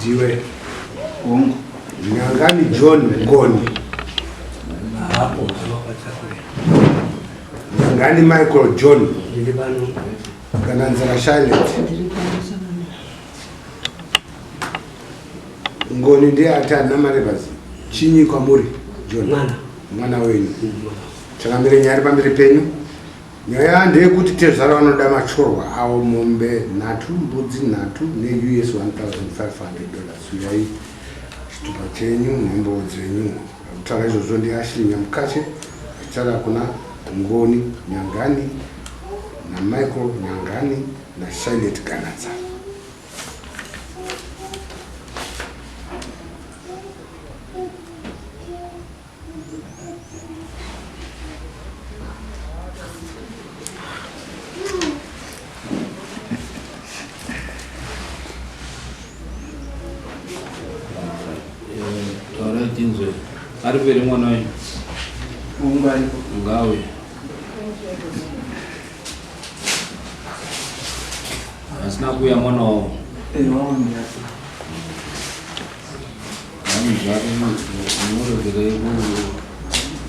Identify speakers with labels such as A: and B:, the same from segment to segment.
A: Ndiwe. Hongu. Nyangani John Ngoni.
B: Hapo wapatakure.
A: Nyangani Michael John.
B: Ndiri pano.
A: Gananzara Charlotte.
C: Ndiri pano changamire.
A: Ngoni ndiye ati ana Marevas. Chinyi kwamuri John?
B: Mwana.
A: Mwana wenyu.
B: Mwana.
A: Changamire nyaya iri pamberi penyu. Nyaya ndeyekuti tezvara vanoda machorwa avo mombe nhatu, mbudzi nhatu neUS 1500 dollars. Uyai chitupa chenyu nembowo dzenyu. Kutaura izvozvo ndiAshley Nyamukache achitaura kuna Ngoni Nyangani naMichael Nyangani naShylet Ganatsa.
D: Taurai tinzwe. Ari peri mwana wenyu?
E: Mungu aripo.
D: Ngawe. Asina kuuya mwana wavo.
E: Eh, wangu ndiye.
D: Vanhu zvake munoregerei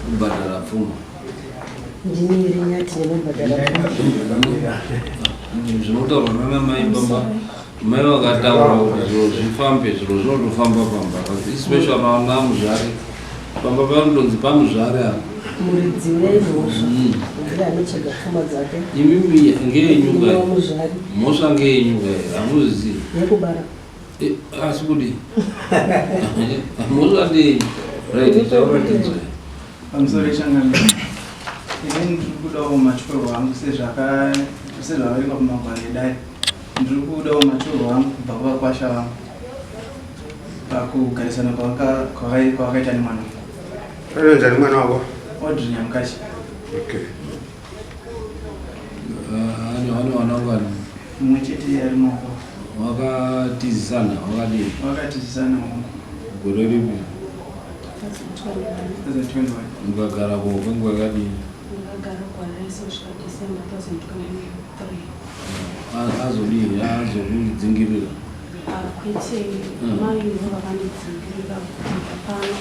D: kubhadhara pfuma.
C: Ndini iri nyati nemubhadhara pfuma.
D: Zvinotaurwa nana mai pamba mai vakataura kuti zviro zvifambe zviro zvinotofamba pamba especially vana muzvare pamba panotonzi pamuzvare apa.
C: Muridzi wemhosva ndiye anotsvaga pfuma dzake.
D: Imimi ngeyenyu
C: Ndiye
D: kai
C: muzvari
D: mhosva ngeyenyu kai hamuzvizivi.
C: yekubara.
D: Eh, asi kudii mhosva ndeyenyu right taura tinzwe.
E: Pamusoro changamire. Inini ndiri kudawo matyorwa angu sezvakaverengwa pamagwaro edare. Ndiri kudawo matyorwa angu kubva kuvakwasha vangu pakugarisana kwavakaita nemwana wangu.
A: Anonzani mwana wako?
E: Audrey Nyamukachi.
A: Okay.
D: Ah, ane vana vangani?
E: Mumwe chete ari maoko.
D: Wakatizisana wakadii?
E: Wakatizisana wangu.
D: Gore ripi?
E: 2021.
D: Mukagara ko kwenguva yakadii?
F: Ndakagara gore rese kusvika December 2023.
D: Azodii? Azokudzingirira?
F: Kwete, mai ndivo vakandidzingirira kubva pano.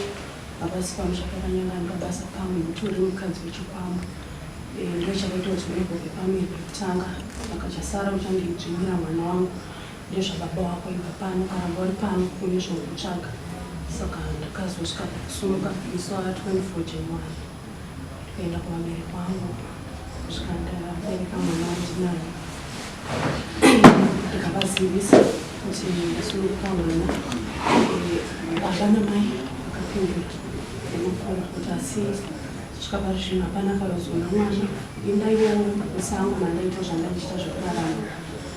F: Havasi pamusha pakanyangani pabasa pangu nekuti uri mukadzi wechikwambo. Ndochakaita kuti ndibve pano pekutanga. Saka chasara uchandidzvinyira mwana wangu ndezvababa wako ibva pano ukaramba uri pano une zvaunotsvaga. Saka ndakazosvika pakusumuka musi wa 24 January ndikaenda kuvabereki vangu kusvika ndabereka mwana wandinaye ndikavazivisa kuti ndasununguka mwana. Baba namai vakapindura nemukuru kuti asi kusvika pari zvino hapana akazoona mwana. Indaiwo musango mandaita zvandandichita zvekurarama.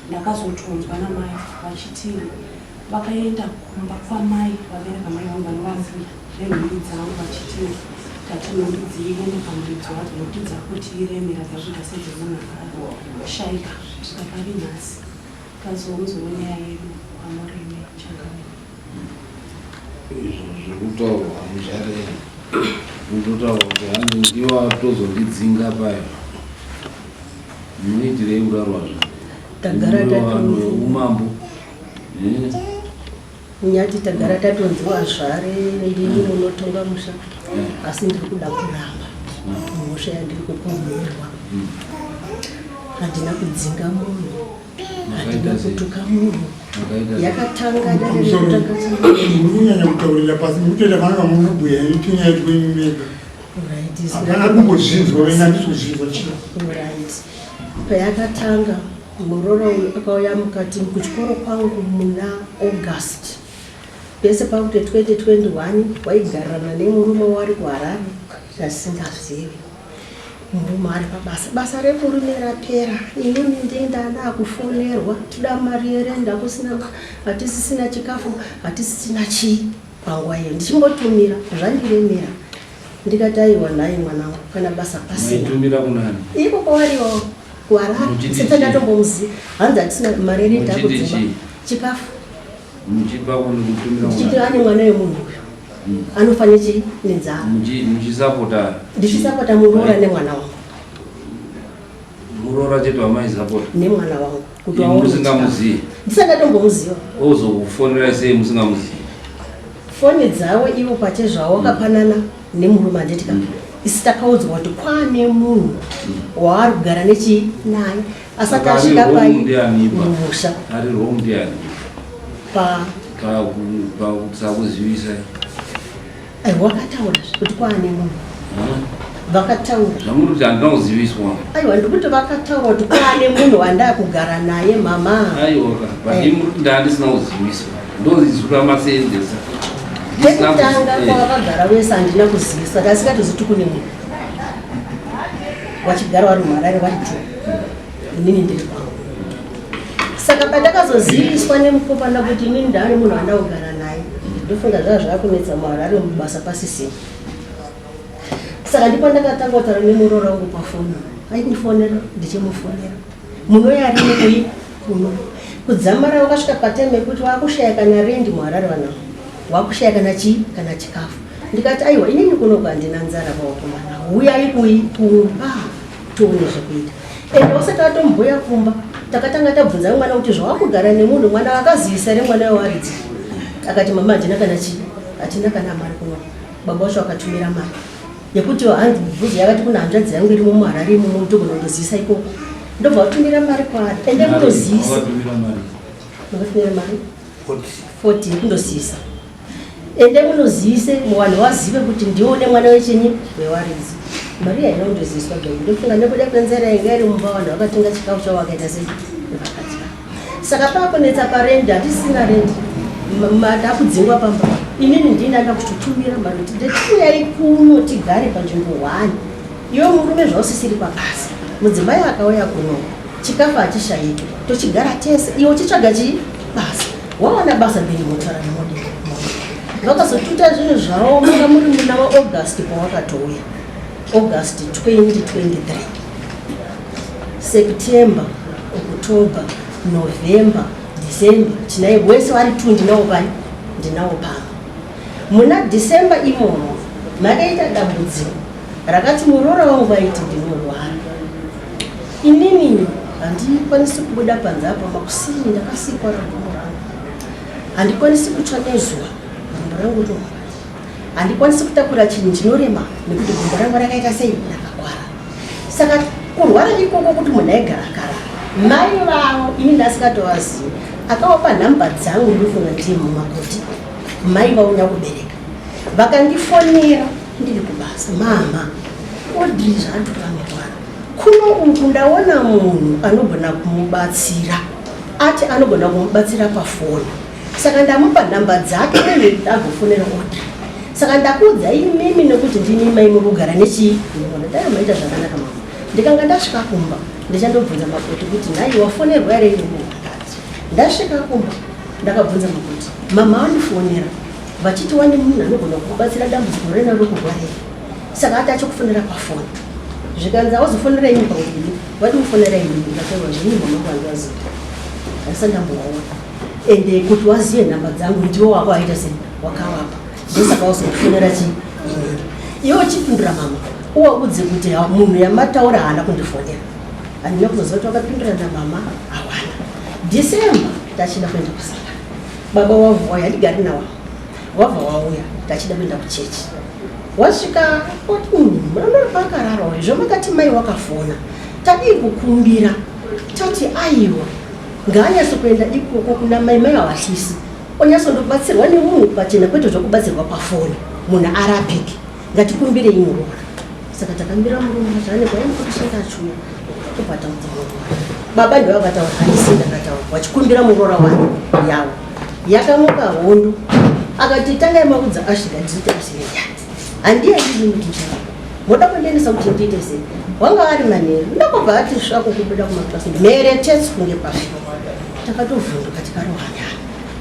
F: Ndakazotonzwa namai vachiti vakaenda kumba kwamai vabereka mai vangu vanovaziva nenhumbi dzangu vachiti tati nhumbi dziende pamuridzi wadzo nokuti dzakutiremera dzakuita sedzemunhu akashaika kusvika pari nhasi. Tazounzwawo nyaya yedu kwamurimi changamire.
D: Izvo zviri kutaurwa muzvare mutotaurwa kuti hanzi ndiwo atozondidzinga payo. Munoitirei kudaro hazvo?
C: Tagara tatonzi
D: Umambo.
C: Nyati tagara tatonzi wazvare ndini munotonga musha asi ndiri kuda kuramba mhosva yandiri kupomerwa. Handina kudzinga munhu, handina kutuka munhu. Yakatanga dare rekutanga.
G: Muri kunyanya kutaurira pasi muri kutoita fanaka munobhuya tunyaya twenyu mega. Hapana kumbozvinzwa wena handisi kuzvinzwa chii.
C: Right. Payakatanga muroora uyu akauya mukati kuchikoro kwangu muna August. Pese pakuti 2021 waigarana nemurume wari kuHarare zvasingazivi. Murume ari pabasa, basa remurume rapera, inini ndenda ndakufonerwa, toda mari yerenda, kusina hatisisina chikafu, hatisisina chii panguva iyo ndichimbotumira zvandiremera. Ndikati aiwa nhai mwanangu, kana basa pasina.
D: Maitumira kunani?
C: Iko kwawariwo kuHarare,
D: Muchiti
C: sita
D: chii?
C: ndatombomuziva. Hanzi hatisina mari yerenda
D: Muchiti
C: kudzimba.
D: chii?
C: Chikafu.
D: Muchipa kuni kutumira
C: Ndichiti
D: kunani?
C: ane mwana wemunhu uyu. Anofa nechi nenzara.
D: Muchisapota.
C: Ndichisapota muroora nemwana wangu.
D: Muroora chete wamaisapota.
C: Nemwana wangu. Kuti waone
D: musingamuzivi?
C: Ndisati ndatombomuziva.
D: Ozokufonera sei musingamuzivi?
C: Foni dzavo ivo pachezvavo vakapanana nemurume, handiti ka? Isi takaudzwa kuti kwane munhu waari kugara nechii naye asati
D: Saka ari
C: asvika
D: wrong
C: pai
D: ndiani ipa?
C: mumusha.
D: Ari wrong ndiani?
C: Pa
D: Pakusakuzivisa.
C: Aiwa, vakataura kuti kwaane munhu, vakataura.
D: Zvamuri kuti handina kuziviswa.
C: Aiwa, ndikuti vakataura kuti kwaane munhu wandakugara naye, mama.
D: Aiwa ka, but imi muri kuti ndandisina kuziviswa, ndozizura masenzesa.
C: Pekutanga kwavakagara wese handina kuziviswa, tasikatoziti kune munhu wachigara wari muHarare vari two, inini ndiri kwangu. Saka pandakazoziviswa nemukopana kuti inini ndaane munhu wandakugara naye, ndofunga zvava zvakunetsa muHarare mubasa pasisina. Saka ndipo ndakatanga kutaura nemuroora wangu pafoni, aindifonera ndichimufonera, munouya rini kui kuno? Kudzamara wakasvika patime yekuti wakushaya kana rendi muHarare, vanhu wakushaya kana chii, kana chikafu. Ndikati, aiwa, inini kunoku handina nzara, vawakomana, huyai kui kumba tione zvekuita. Ende wasati watomboya kumba, takatanga tabvunza mwana kuti zvawakugara nemunhu, mwana akazivisa here mwana wewaridzi? Akati, mama, handina kana chii, hatina kana mari kuno. Baba wacho akatumira mari yekuti hanzi bvunzo yakati kuna hanzvadzi yangu irimo muHarare imomo, ndogona kundozivisa ikoko, ndobva watumira mari kwaari, ende munozivisa.
D: Wakatumira mari?
C: Makatumira mari 40 yekundozivisa, ende munozivise muvanhu vazive kuti ndiwo nemwana wechinyi, wewaridzi. Mari haina kundoziviswa bhei, ndofunga nekuda kwenzara yanga iri mumba, vanhu vakatenga chikafu chavo vakaita sei, vakadya. Saka pakunetsa parendi, hatisina rendi, ndakudzingwa pamba. Inini ndini anda kutotumira mari kuti ndetiuyai kuno tigare panzvimbo one. Iwe murume zvausisiri pabasa, mudzimai akauya kuno chikafu hachishayiki, tochigara tese, iwe uchitsvaga chii basa. Wawana basa, then motaura nemodii. Vakazotuta zvinhu zvavo manga muri muna waAugust pawakatouya, August 2023, September, October, November, December, tinai wese vari two, ndinawo pai, ndinawo pano. Muna December imomo makaita dambudziko rakati muroora wangu aiti, ndinorwara inini, handikwanisi kubuda panze apa, makusini ndakasikwa ragumbo rangu, handikwanisi kutsva nezuva, gumbo rangu rinorwadza, handikwanisi kutakura chinhu chinorema nekuti gumbo rangu rakaita sei, rakakwara. Saka kurwara ikoko kuti munhu aigara akarara, mai vavo ini ndasingatovazivi, akavapa nhamba dzangu, ndofunga ndiye mumakoti mai vavo nyakubereka. Vakandifonera ndiri kubasa, mama, Audrey zvaanditora anorwara kuno uku, ndaona munhu anogona kumubatsira, ati anogona kumubatsira pafoni, saka ndamupa nhamba dzake nezvekuti agofonera Audrey. Saka ndakuudza imimi nekuti ndini mai muri kugara nechii. Dai maita zvakanaka mama, ndikanga ndasvika kumba ndichandobvunza makoti kuti nhai wafonerwa here nemunhu akati. Ndasvika kumba ndakabvunza makoti, mama vandifonera vachiti wane munhu anogona kukubatsira dambudziko rena rokurwarei, saka ati achikufonera pafoni. Zvikanzi auzofonera ini paudini, vati kufonera ini. Ndikataura zvinyi, mama vangu handivazivi, handisati ndambovaona, ende kuti wazive nhamba dzangu ndiwo wako aita sei, wakavapa, ndosaka wazokufonera chii inini. Iwe uchipindura mama, uwaudze kuti munhu yamataura haana kundifonera. Handina kuzoziva kuti wakapindura namama hawana. December tachida kuenda kusangana, baba wavhu wauya, handigari nawa, wabva wauya tachida kuenda kuchechi. Wasvika oti, munondori pakarara uyu, zvamakati mai wakafona, tadii kukumbira? Tati aiwa, ngaanyatso kuenda ikoko kuna mai, mai havahlisi, onyatsondobatsirwa nemunhu pachena, kwete zvokubatsirwa pafoni, munhu arapike, ngatikumbirei muroora. Saka takambira murume zvane kwaimukutishaka achiuya tobva taudza muroora. Baba ndivo vakataura, handisi ndakataura, vachikumbira muroora wake yavo. Yakamuka hondo, akati tangai maudza asvika ndiite asvika, handiendini kuti moda kundiendesa kuti ndiite sei. Wanga ari manheru, ndakobva ati svako kubuda kumaklasi, mhere tetsi kunge pasvika. Takatovhunduka, tikarohanyana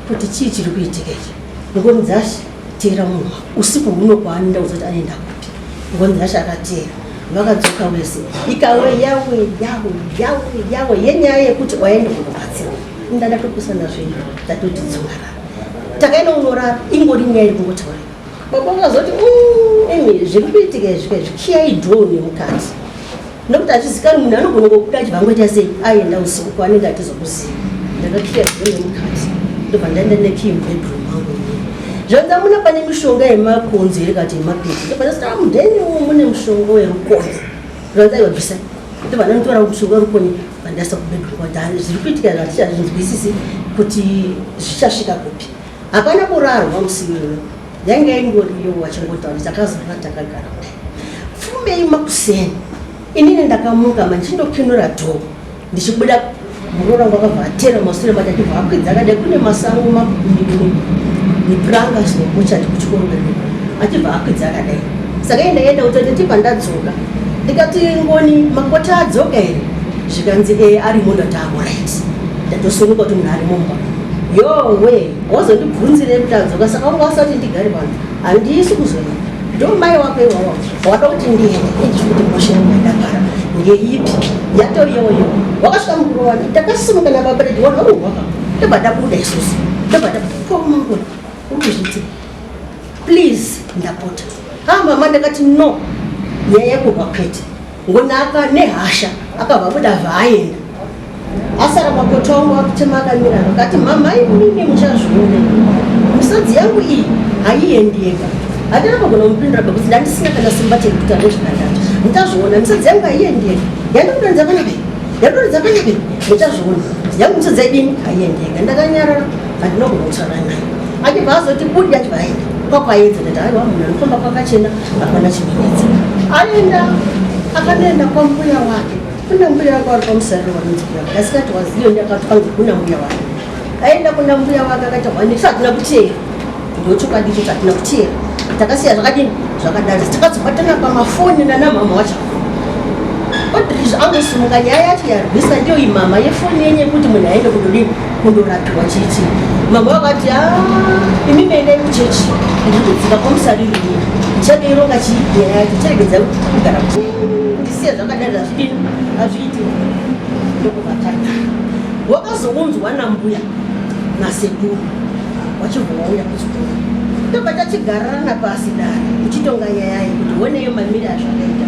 C: kuti chii chiri kuitika ichi. Ngoni dzashe teera munhu wako usiku huno kwaanoenda kuzoti anoenda kupi. Ngoni dzashe akateera, vakadzoka wese, ikawe yawe yawe yawe yawe yenyaya yekuti waenda kundobatsirwa. Inda ndatopesana zvenyu, tatoti dzungarara, takaenda kunorara, ingori nyaya iri kungotaurika. Baba vakazoti, imi zviri kuitika izvi kaizvi, kiyai door nemukati." Nokuti hazvizikani munhu anogona kubuda achibva angoita sei aenda usiku kwaanenge atizokuziva. Ndakakiya door yemukati ndobva ndaenda nekiyi mubedroom mangu inini. Zvanzi amuna pane mishonga yemakonzo here kati yemapedzi. Ndobva ndazoti ah mudheni umu mune mushonga werukonzo. Zvanzi aiwa bvisa. Ndobva ndandotora mushonga werukonye vandaisa kubedroom kwati ah, zviri kuitika izvi hatichazvinzwisisi kuti zvichasvika kupi. Hapana kurarwa musi iyoyo. Yanga ingoriyo wachingotaura takazorara takagara kudai. Pfumei makuseni inini ndakamuka manje ndichindokinura door ndichibuda muroora wangu akabva atera masure mati achibva akwidza akadai kune masango mipuranga zvinokochati kuchikoro kwedu achibva akwidza akadai saka ini ndaenda kutoti ndibva ndadzoka ndikati ngoni makota adzoka here zvikanzi e arimo ndati amorit ndatosunuka kuti munhu arimo mumba yowe wazondibvunzirei kuti adzoka saka wanga wasati ndigare pano handisi kuzoenda ndomai wako iwawa wada kuti ndiende kuti mhosva yangu yandapara ngeipi yatoiyoyo wakasvika mukurowana takasimuka nababa redu wakaurwaka ndobva ndabuda isusu ndobva ndabuda komangona uri kuzviti please ndapota ha mama ndakati no nyaya yekurwa kwete Ngonaka nehasha akabva abuda vaaenda. Asara makoto angu akuchema akamira akati mhamha imimi muchazviona. Misodzi yangu iyi haiyendi yega. Handina kugona kumupindura because ndandisina kana simba chekuita nezvakadaro. Muchazviona misodzi yangu haiyendi yega. Yandikudonza panapa iyi. Yandikudonza panapa iyi. Muchazviona. Yangu misodzi yaidini haiyendi yega. Ndakanyarara handina kugona kutaura naye. Achibva azoti budi achibva aenda. Kwakwaedza ndati aiwa munhu anofamba kwakachena hapana chinonetsa aenda akanoenda kwambuya wake kuna mbuya wake wari pamusariro vanonzi mbuya wake asikati waziyo ndakatwanzi kuna mbuya wake aenda kuna mbuya wake akaita hwani isu hatina kuteera ndochokwadi icho hatina kuteera takasiya zvakadini zvakadaro takazobatana pamafoni nanamama wacho odrizvo angosimuka nyaya yacho yarwisa ndiyo imama yefoni yenye yekuti munhu aende kundodini kundorapiwa chichi mama vakati ah, imi meendai kuchechi ndiri kudzika kwamusariri ini ndichatoironga chii nyaya yacho charegedza kugara ndisiye zvakadari hazvidini hazviiti ndokuvatanga wakazounzwa nambuya nasekuru wachibva wauya kuchikoro tobva tachigarana pasi dare uchitonga nyaya iyi kuti honeyo mamiri azvakaita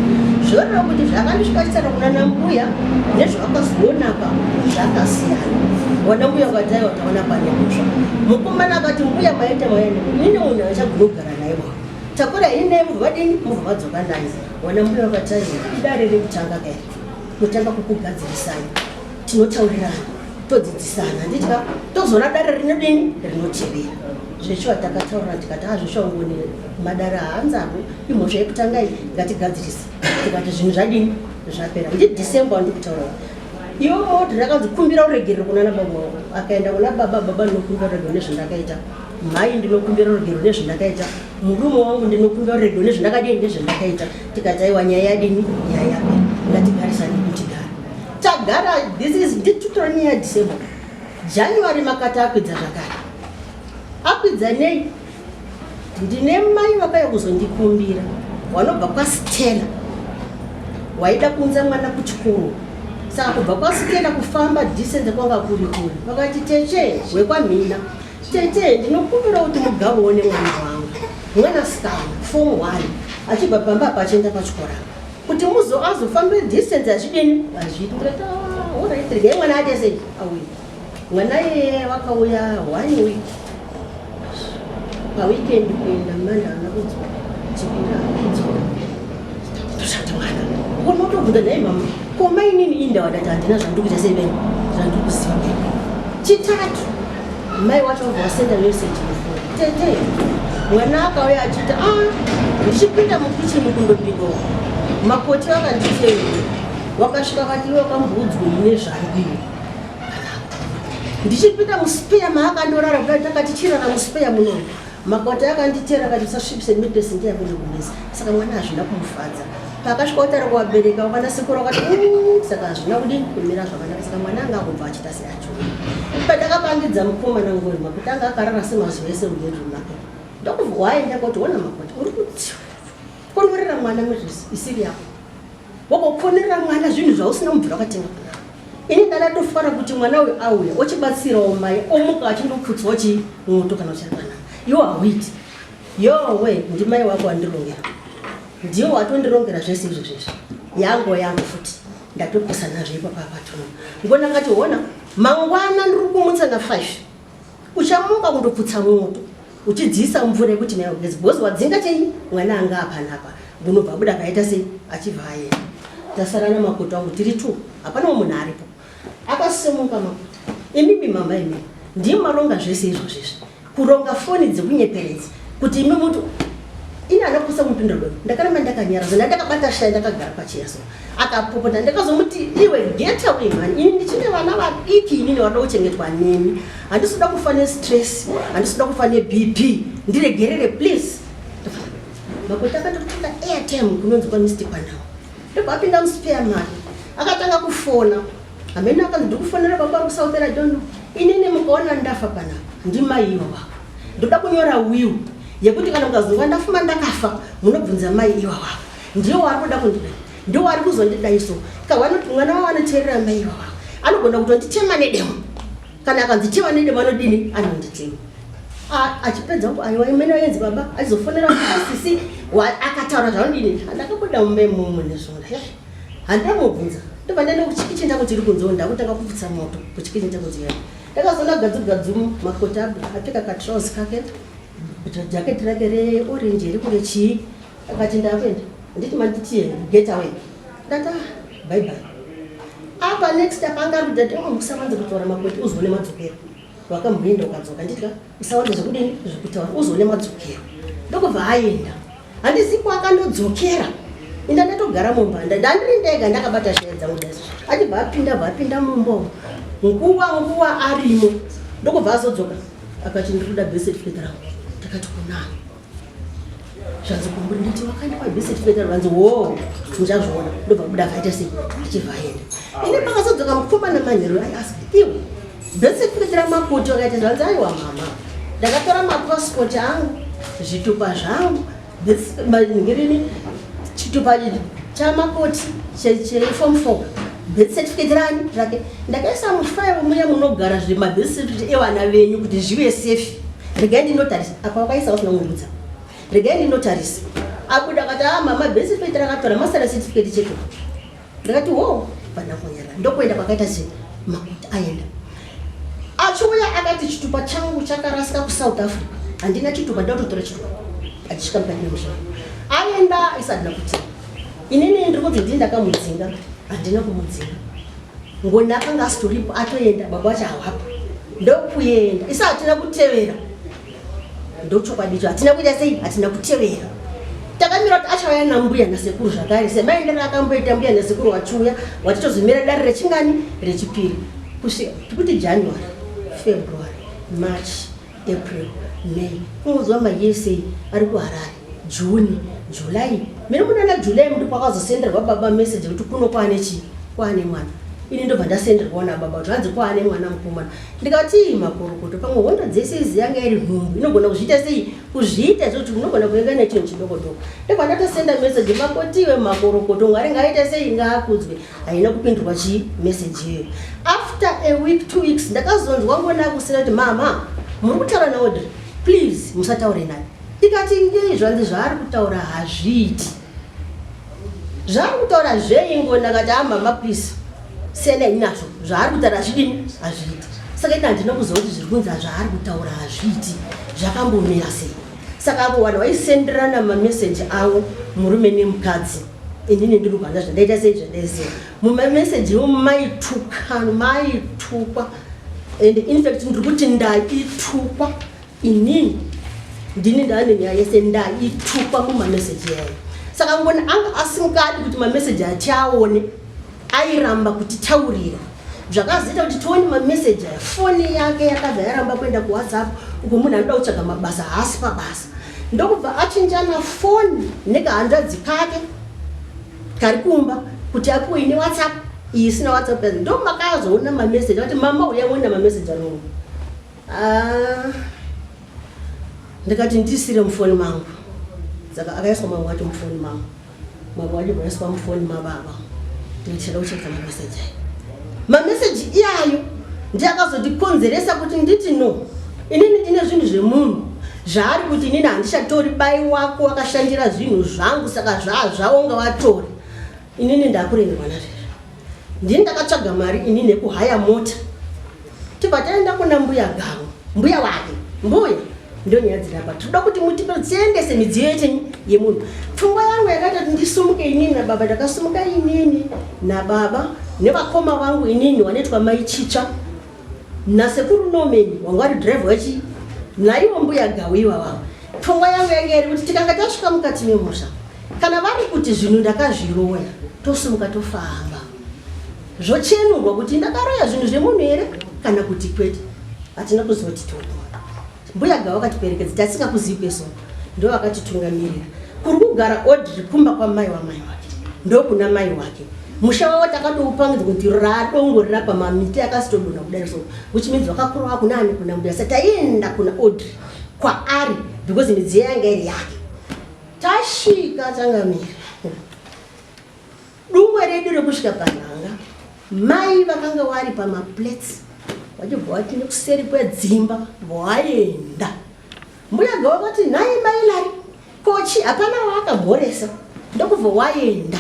C: zvoreva kuti zvakandisvika chitara kuna nambuya nezvavakazoonapa zvakasiyana wana mbuya vakati aiwa taona pane mhosva mukomana akati mbuya maita maene ini munhu achagona kugara naye wa takura ini naye mubva vadini mubva vadzoka naye wana mbuya vakati aiwa idare rekutanga kai kutanga kukugadzirisai tinotaurirana todzidzisana handiti ka tozoona dare rinodini rinotevera zveshuwa takataurira tikati a zveshuwa ngoni madare haanzarwo imhosva yekutanga iyi ngatigadzirise tikati zvinhu zvadini zvapera ndi december wandikutaura iwe moti rakanzi kumbira uregerero kunana baba wako akaenda kuna baba baba ndinokumbira uregerero nezvandakaita mhai ndinokumbira uregerero nezvandakaita murume wangu ndinokumbira uregerero nezvandakadini nezvandakaita tikati aiwa nyaya yadini nyaya yapera ngatigarisane kutigara tagara this is nditutora nyaya yadecember january makati akwidza zvakare akwidza nei Ndine mai vakauya kuzondikumbira vanobva kwaStella waida kuunza mwana kuchikoro saka kubva kwaStella kufamba distance kwanga kuri kure vakati tete wekwaMhina tete ndinokumbira kuti mugaone mwana wangu mwanasikana form one achibva pamba apa achienda pachikoro apa kuti muzo azofambe distance azvidini azviiti ndikati ah, orit regai mwana ate sei auye Mwana iyeye wakauya one week paweekend kuenda manda haana kudzoka chipiri haana kudzoka toshata mwana unotobvunza nhai mama ko mainini inda wadati handina zvandiri kuita sei bene zvandiri kuziva chitatu mai wacho wabva wasenda message mufoni tete mwana akauya achiita a ah, ndichipinda mukichini kundobika makoti vakanditeera wakasvika vati iwe wakambodzwei nezvangu iwe ndichipinda muspeya maakandorara kudai takati chirara muspeya muno makwata akanditera akati usasvibise midress ndiyakuenda kumesa saka mwana hazvina kumufadza paakasvika kutaura kuvabereka wakana sekuru akati saka hazvina kudini kumira zvakanaka saka mwana anga akubva achiita seacho pandakapangidza mukomana ngori makuti anga akarara semazuva ese mubedroom make ndokubva waenda koti ona makwata uri kukonorera mwana midress isiri yako Wakokonerera mwana zvinhu zvausina mubvira wakatenga kuna. Ini ndadatofara kuti mwana uyu auya ochibatsirawo mai omuka achindoputswa chi moto kana uchiri mwana. Iwo hauiti. Yowe ndimai wako wandirongera. Ndiwo watondirongera zvese izvo zvezvi. Yango yangu futi ndatopesana zve ipapa patono. Ngona akati hona mangwana ndiri kumutsa na 5. Uchamuka kundoputsa moto uchidziisa mvura yekuti nayo gezi because wadzinga chei mwana anga apanapa unobva abuda akaita sei achibva aenda. Tasara namakoto angu tiri two hapana munhu aripo. Akasimuka makuta imimi mama imi ndimi maronga zvese izvozvo izvi kuronga foni dzekunyeperedza kuti imi muti ini anakusa kumupindura doi ndakaramba ndakanyara zona ndakabata shaya ndakagara pachiya so akapopota ndakazomuti iwe get away man ini ndichine vana vadiki inini vanoda kuchengetwa neni handisi kuda kufa nestress handisi kuda kufa nebp ndiregerere please makuti akatotenga airtime kunonzi kwamr kwanao Ndobva apinda muspare mari akatanga kufona hameno akanzi ndikufonera baba vari kusouth I don't know inini mukaona ndafa panapa ndimai iwa wako ndoda kunyora will yekuti kana mukazonga ndafuma ndakafa munobvunza mai iwa wako ndiwo wari kuda kundidai ndiwo wari kuzondidai so kawanoti mwana wavo anoteerera mai iwa wako anogona kutonditema nedemo kana akanzi tema nedemo anodini anonditema achipedza uko aiwa imene wayenzi baba achizofonera sisi akataura zvaunodini ndakabuda mumba imomo nezvona handina kumubvunza ndobva ndaenda kuchikicheni changu chiri kunze ndakutanga kupfutsa moto kuchikicheni changu chiya ndakazoona gadzu gadzu makoti abuda apfeka katrausi kake jaketi rake reorange iri kunge chii akati ndakuenda nditi manditi get away ndati ah, bye bye apa next apa anga ari kuti oh, musawanze kutaura makoti uzoone madzokero wakamboenda ukadzoka nditya usawanze zvekudini zvekutaura uzoone madzokero ndokubva aenda handizi kwakandodzokera inda ndatogara mumba ndandiri ndega ndakabata shaya dzangu daiso achibva apinda bva apinda mumba nguva nguva arimo ndokubva azodzoka akati ndiri kuda birth certificate rangu ndakati kunani zvanzi kumburi ndati wakandipa birth certificate vanzi wo muchazviona ndobva kubuda akaita sei achibva aenda ini pakazodzoka mukomana manheru i ask iwe birth certificate ramakoti wakaita zvanzi aiwa mama ndakatora mapassport angu zvitupa zvangu ngirini chitupa chamakoti cheform 4 birth certificate rani rake ndakaisa mufairo muya munogara zvemabirth certificate evana venyu kuti zvive safe regai ndinotarisa apa wakaisa usina kundudza regai ndinotarisa abuda akati ah mama birth certificate rakatora masara certificate chete ndakati wo vana kunyara ndokuenda kwakaita se makuti aenda achiuya akati chitupa changu chakarasika kusouth africa handina chitupa ndakutotora chitupa achisvika mukati memusha aenda isadina kuti inini ndiri kunzi ndii ndakamudzinga handina kumudzinga ngoni akanga asitoripo atoenda baba vacho hawapo ndokuenda isa hatina kutevera ndochokwadi icho hatina kuita sei hatina kutevera takamira kuti achauya nambuya nasekuru zvakare semaendero akamboita mbuya nasekuru wachiuya watitozomira dare rechingani rechipiri kusvika tikuti january february march april may kungonzwa mayese ari kuharare june july mene munana july muti kwakazosenderwa baba message kuti kuno kwaane chii kwaane mwana ini ndobva ndasenderwawo nababa kuti hanzi kwaane mwana mukomana ndikati makorokoto pamwe hondo dzese idzi yanga iri nhumbu inogona kuzviita sei kuzviita zvekuti unogona kuenga nechinhu chidoko doko ndobva ndatosenda message makotiwe makorokoto mwari ngaaite sei ngaakudzwe haina kupindurwa chii message iyoyo after a week two weeks ndakazonzwa ngona kusina kuti mama muri kutaura naodre please musataure naye ndikati ngei zvanzi zvaari kutaura hazviiti zvaari kutaura zvei ngoni akati a mama please siyanai nazvo zvaari kutaura hazvidini hazviiti saka ini handina kuziva kuti zviri kunzi zvaari kutaura hazviiti zvakambomira sei saka avo vanhu vaisenderana mameseji avo murume nemukadzi inini ndiri kuhanda zvandaita sei zvandaiziva mumameseji ivo maituka maitukwa and infact ndiri kuti ndaitukwa inini ndini ndaane nyaya yese ndaitukwa mumameseji yayo saka ngoni anga asingadi kuti mameseji atiaone airamba kutitaurira zvakazoita kuti tione mameseji aya foni yake yakabva yaramba kuenda kuwhatsapp uko munhu anoda kutsvaga mabasa haasi pabasa ndokubva achinjana foni nekahanzvadzi kake kari kumba kuti apiwe ine whatsapp iyi isina whatsapp ndomakazoona mameseji akati mama uya uona mameseji anoona Ah, ndikati ndisire mufoni mangu saka akaiswa mamwe acho mufoni mangu mamwe acho vaiswa mufoni mababa ndikati kuchengeta mameseji ayo mameseji iyayo ndiye akazondikonzeresa kuti nditi no inini ndine zvinhu zvemunhu zvaari kuti inini handichatori bai wako wakashandira zvinhu zvangu saka zvaa zvavo ungavatore. Inini ndakuremerwa nazvezvo. Ndini ndakatsvaga mari ini nekuhaya mota. Tibva taenda kuna mbuya Gavo, mbuya wake. Mbuya, ndonyaya dziri apa. Tinoda kuti mutipe tiendese midziyo yechenyu yemunhu. Pfungwa yangu yakaita kuti ndisumuke inini nababa. Ndakasumuka inini nababa nevakoma vangu inini wanoitwa mai Chitsva nasekuru Norman wanga vari driver wechi naivo mbuya Gavo ivavavo. Pfungwa yangu yange iri kuti tikanga tasvika mukati memusha kana vari kuti zvinhu ndakazviroya tosumuka tofamba zvochenurwa kuti ndakaroya zvinhu zvemunhu here kana kuti kwete. Hatina kuziva kuti todwa. Mbuya Gava vakatiperekedza tasingakuzivi kweso ndo vakatitungamirira kuri kugara Audrey kumba kwamai wamai wake ndokuna mai wake. Musha wavo takatoupangidzwa kuti radongorera pamamiti akasitodonha kudai so which means vakakura vakuna ani kuna mbuya. Sa taienda kuna Audrey kwaari because midziyo yanga iri yake. Tasvika changamira dungwe redu rekusvika panhanga, mai vakanga vari pamaplates vachibva vati nekuseri kwedzimba vaenda. Mbuya Gava vakati nhai mai Lari kochi hapana waakamhoresa ndokubva waenda.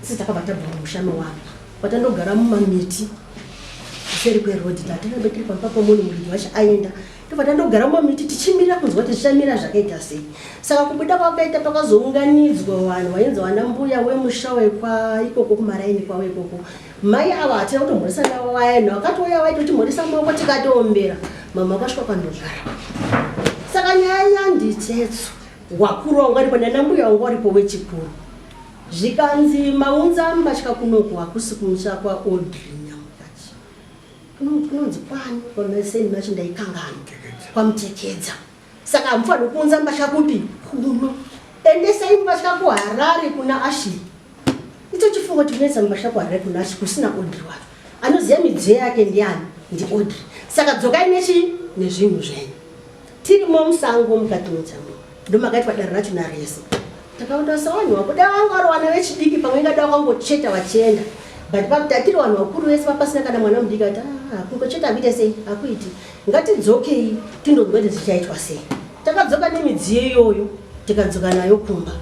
C: Sisi takabva tabva mumusha mewangu patandogara mumamiti kuseri kwerodhi tatarambe tiri pamba pomunhu muridzi wacho aenda tobva tandogara mumamiti tichimirira kunzwa kuti zvichamira zvakaita sei. Saka kubuda kwakaita pakazounganidzwa vanhu vainzi vana mbuya wemusha wekwa ikoko kumaraini kwavo ikoko. Mai ava hatina kutomhoresa navo vaenhu vakatouya vaitotimhoresa maoko tikatoombera mama vakasvika kwandogara. Saka nyaya yanditsetso wakuru wanga waripo nana mbuya wanga waripo wechikuru zvikanzi maunza mbatya kunoku hakusi kumusha kwaAudrey Nyamukachi kunonzi kwani kwameseni macho ndaikanganwa kwaMutekedza. Saka hamufaniri kuunza mbatya kupi kuno, endesai mbatya kuHarare kuna Ashley. Icho chifungo kuti kunoisa mbatya kuHarare kuna Ashley kusina Audrey wacho anoziva midziyo yake ndiani? Ndi Audrey. Saka dzokai nechi nezvinhu zvenyu. Tirimo musango mukati mechango ndomakaitwa dare racho narese. Takaona savanhu vakuda vanga vari vana vechidiki pamwe ingada vakangocheta vachienda but pakuti tiri vanhu vakuru vese papasina kana mwana mudiki ati ah, kungocheta akuite sei akuiti ngatidzokei tindonzwa kuti zvichaitwa sei. Takadzoka nemidziyo iyoyo tikadzoka nayo kumba.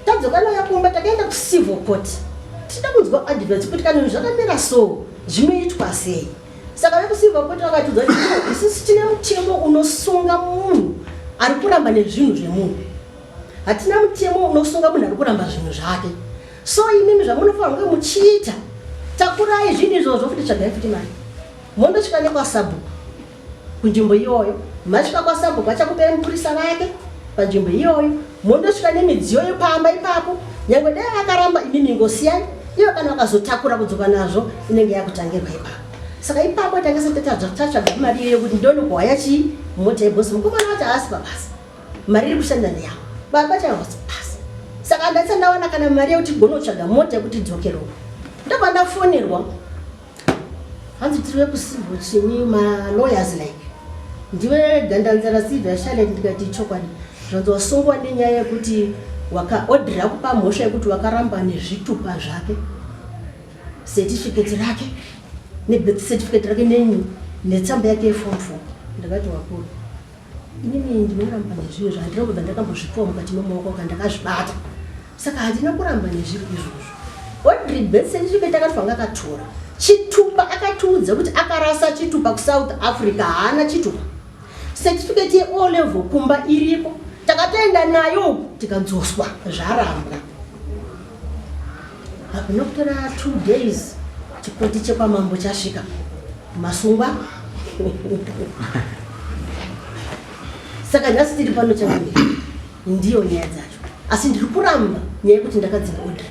C: Tadzoka nayo kumba takaenda kucivil court tichida kunzwa advice kuti kana zvinhu zvakamira so zvinoitwa sei. Saka vekucivil court vakatiudza kuti no, isusu tine mutemo unosunga munhu ari kuramba nezvinhu zvemunhu. Hatina mutemo unosunga munhu ari kuramba zvinhu zvake. So imimi zvamunofanira kunge muchiita, takurai zvinhu izvozvo futi tsvagai futi mari. Mondosvika nekwasabhuku kunzvimbo iyoyo, masvika kwasabhuku achakupai mupurisa vake panzvimbo iyoyo, mondosvika nemidziyo yepamba ipapo. Nyangwe dai akaramba imimi ingosiyai, ivo kana vakazotakura kudzoka nazvo inenge yakutangirwa ipapo. Saka ipapo tanga sati tatsvaga mari iyoyo kuti ndonokuhaya chii mota yebhosi. Mukomana wacho haasi pabasa, mari iri kushanda ndeyavo, baba chaivo havasi pabasa. Saka ndasati ndawana kana mari yekuti gonotsvaga mota yekuti idzokere uko. Ndobva ndafonerwa hanzi tiri vekucivil chini malawyers like ndiwe Gandanzara Sylvia Charlotte. Ndikati chokwadi. Zvanzi wasungwa nenyaya yekuti wakaodhira kupa mhosva yekuti wakaramba nezvitupa zvake, certificate rake nebirth certificate rake nenyu netsamba yake yeform 4. Ndakati wakuru, inini ndinoramba nezvinhu zvandina kubva ndakambozvipiwa mukati memaoko kana ndakazvibata, saka handina kuramba nezviro izvozvo. Audrey birth certificate akati vanga akatora chitupa, akatiudza kuti akarasa chitupa kuSouth Africa, haana chitupa. Certificate yeO level kumba iriko, takatoenda nayo tikadzoswa zvarambwa. Hakuna kutora 2 days chikoti chekwamambo chasvika, masungwa. Saka nhasi tiri pano changamire, ndiyo nyaya dzacho. Asi ndiri kuramba nyaya yekuti ndakadzinga Audrey.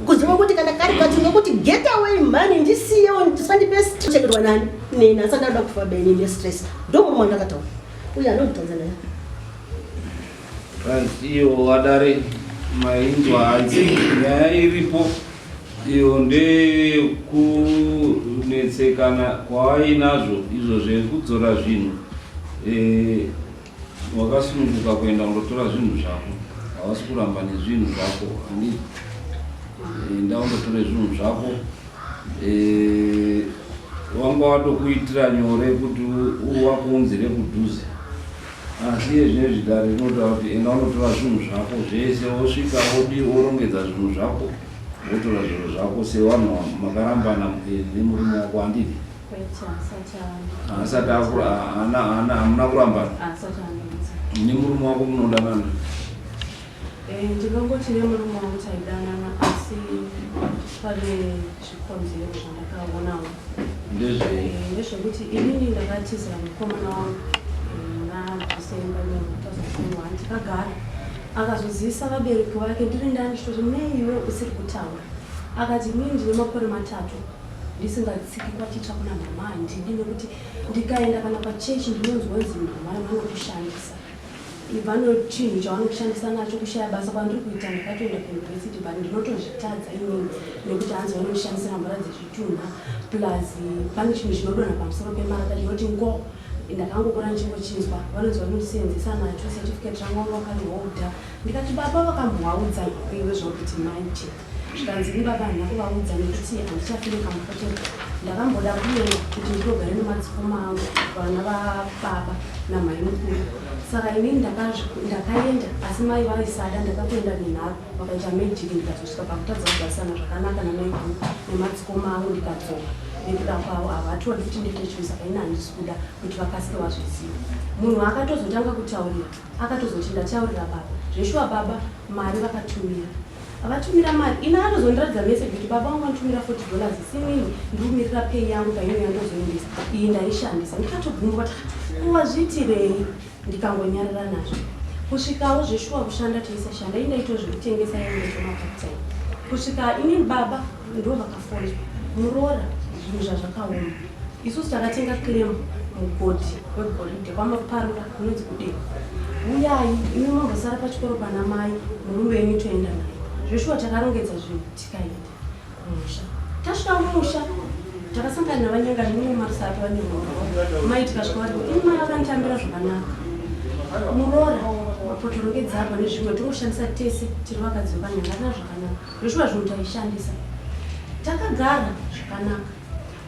C: Kuziva kuti kana kari kacho nekuti get away money ndisiyewo ndisandipe chengetwa nani neni asati ndada kufa beni nestress. Ndomurume wandakataura uye anonditadza naye.
D: Right, iyo wadare mainzwa hanzi nyaya iripo iyo ndeyekunetsekana kwavainazvo izvo zvekudzora zvinhu. Wakasununguka kuenda kundotora zvinhu zvako, hawasi kuramba nezvinhu zvako handiti? Enda undotore zvinhu zvako. Wanga watokuitira nyore kuti wakuunzire kudhuze. Asi iye zvinezvi dare rinotaura kuti enda unotora zvinhu zvako zvese wosvika wodi worongedza zvinhu zvako wotora zviro zvako sevanhu makarambana eh, nemurume wako handidi asati hamuna kurambana nemurume wako munodanana
F: Eh, ndinongoti nemurume wangu taidanana asi pane zvikonzero zvandakaonawo
D: ndezvei
F: eh, ndezvekuti inini ndakatizira mukomana wangu eh, muna December 2021 tikagara akazozivisa vabereki vake ndiri ndani chitoti nei iwe usiri kutaura akati inini ndine makore matatu ndisingatsiki kwachitsva kuna mama handidi nekuti ndikaenda kana pachechi ndinonzwa nzi mama vanokushandisa Vano chinhu chavanokushandisa nacho kushaya basa kwandiri kuita ndakatoenda kuuniversity but ndinotozvitadza inini nekuti hanzi vanondishandisira mvura dzezvitunha plus pane chinhu chinodonha pamusoro pemarata chinoti ngo ndakangokura ndichingochinzwa vanonzi vanondisenzesa nacho certificate rangu vanga vakariholda ndikati baba vakambovaudza iwe zvakuti maite Zvikanzi ini baba handina kuvaudza nekuti handichafile comfortable. Ndakamboda kuenda kuti ndinogare nemadzikoma angu vana vababa namhai mukuru. Saka inini ndakaenda asi mai vaisada ndakatoenda nenharo vakaita magic ndikazosvika pakutadza kugarisana zvakanaka namaiguru nemadzikoma angu ndikadzoka nekuda kwavo havatodi kuti ndiite chinhu saka ini handisi kuda kuti vakasike vazviziva. Munhu akatozotanga kutaurira akatozoti ndataurira baba zveshuwa baba mari vakatumira Vatumira mari ini akatozondiratidza message kuti baba vangu vanotumira 40 dollars sinini ndikumirira pay yangu painouya ndozoendesa iyi ndaishandisa ndikatogumbuka kuti wazviitirei ndikangonyarara nazvo kusvikawo zveshuwa kushanda taisashanda ini ndaitawo zvekutengesa yangu kusvika inini baba ndo vakafonzwa muroora zvinhu zvazvakaoma isusu takatenga claim mugodhi wegoridhe kwamaparura kunonzi kudeko uyai imi mambosara pachikoro pana mai murume wenyu toenda naye zveshuwa takarongedza zvinhu tikaenda kumusha tasvika kumusha takasangana navanyanga nemumwe marusapi vane mai tikasvika varipo ini mai vakanditambira zvakanaka muroora potorongedza apa nezvimwe tongoshandisa tese tiri vakadzi vekanyanga zvakanaka Zveshuwa zvinhu taishandisa. Takagara zvakanaka.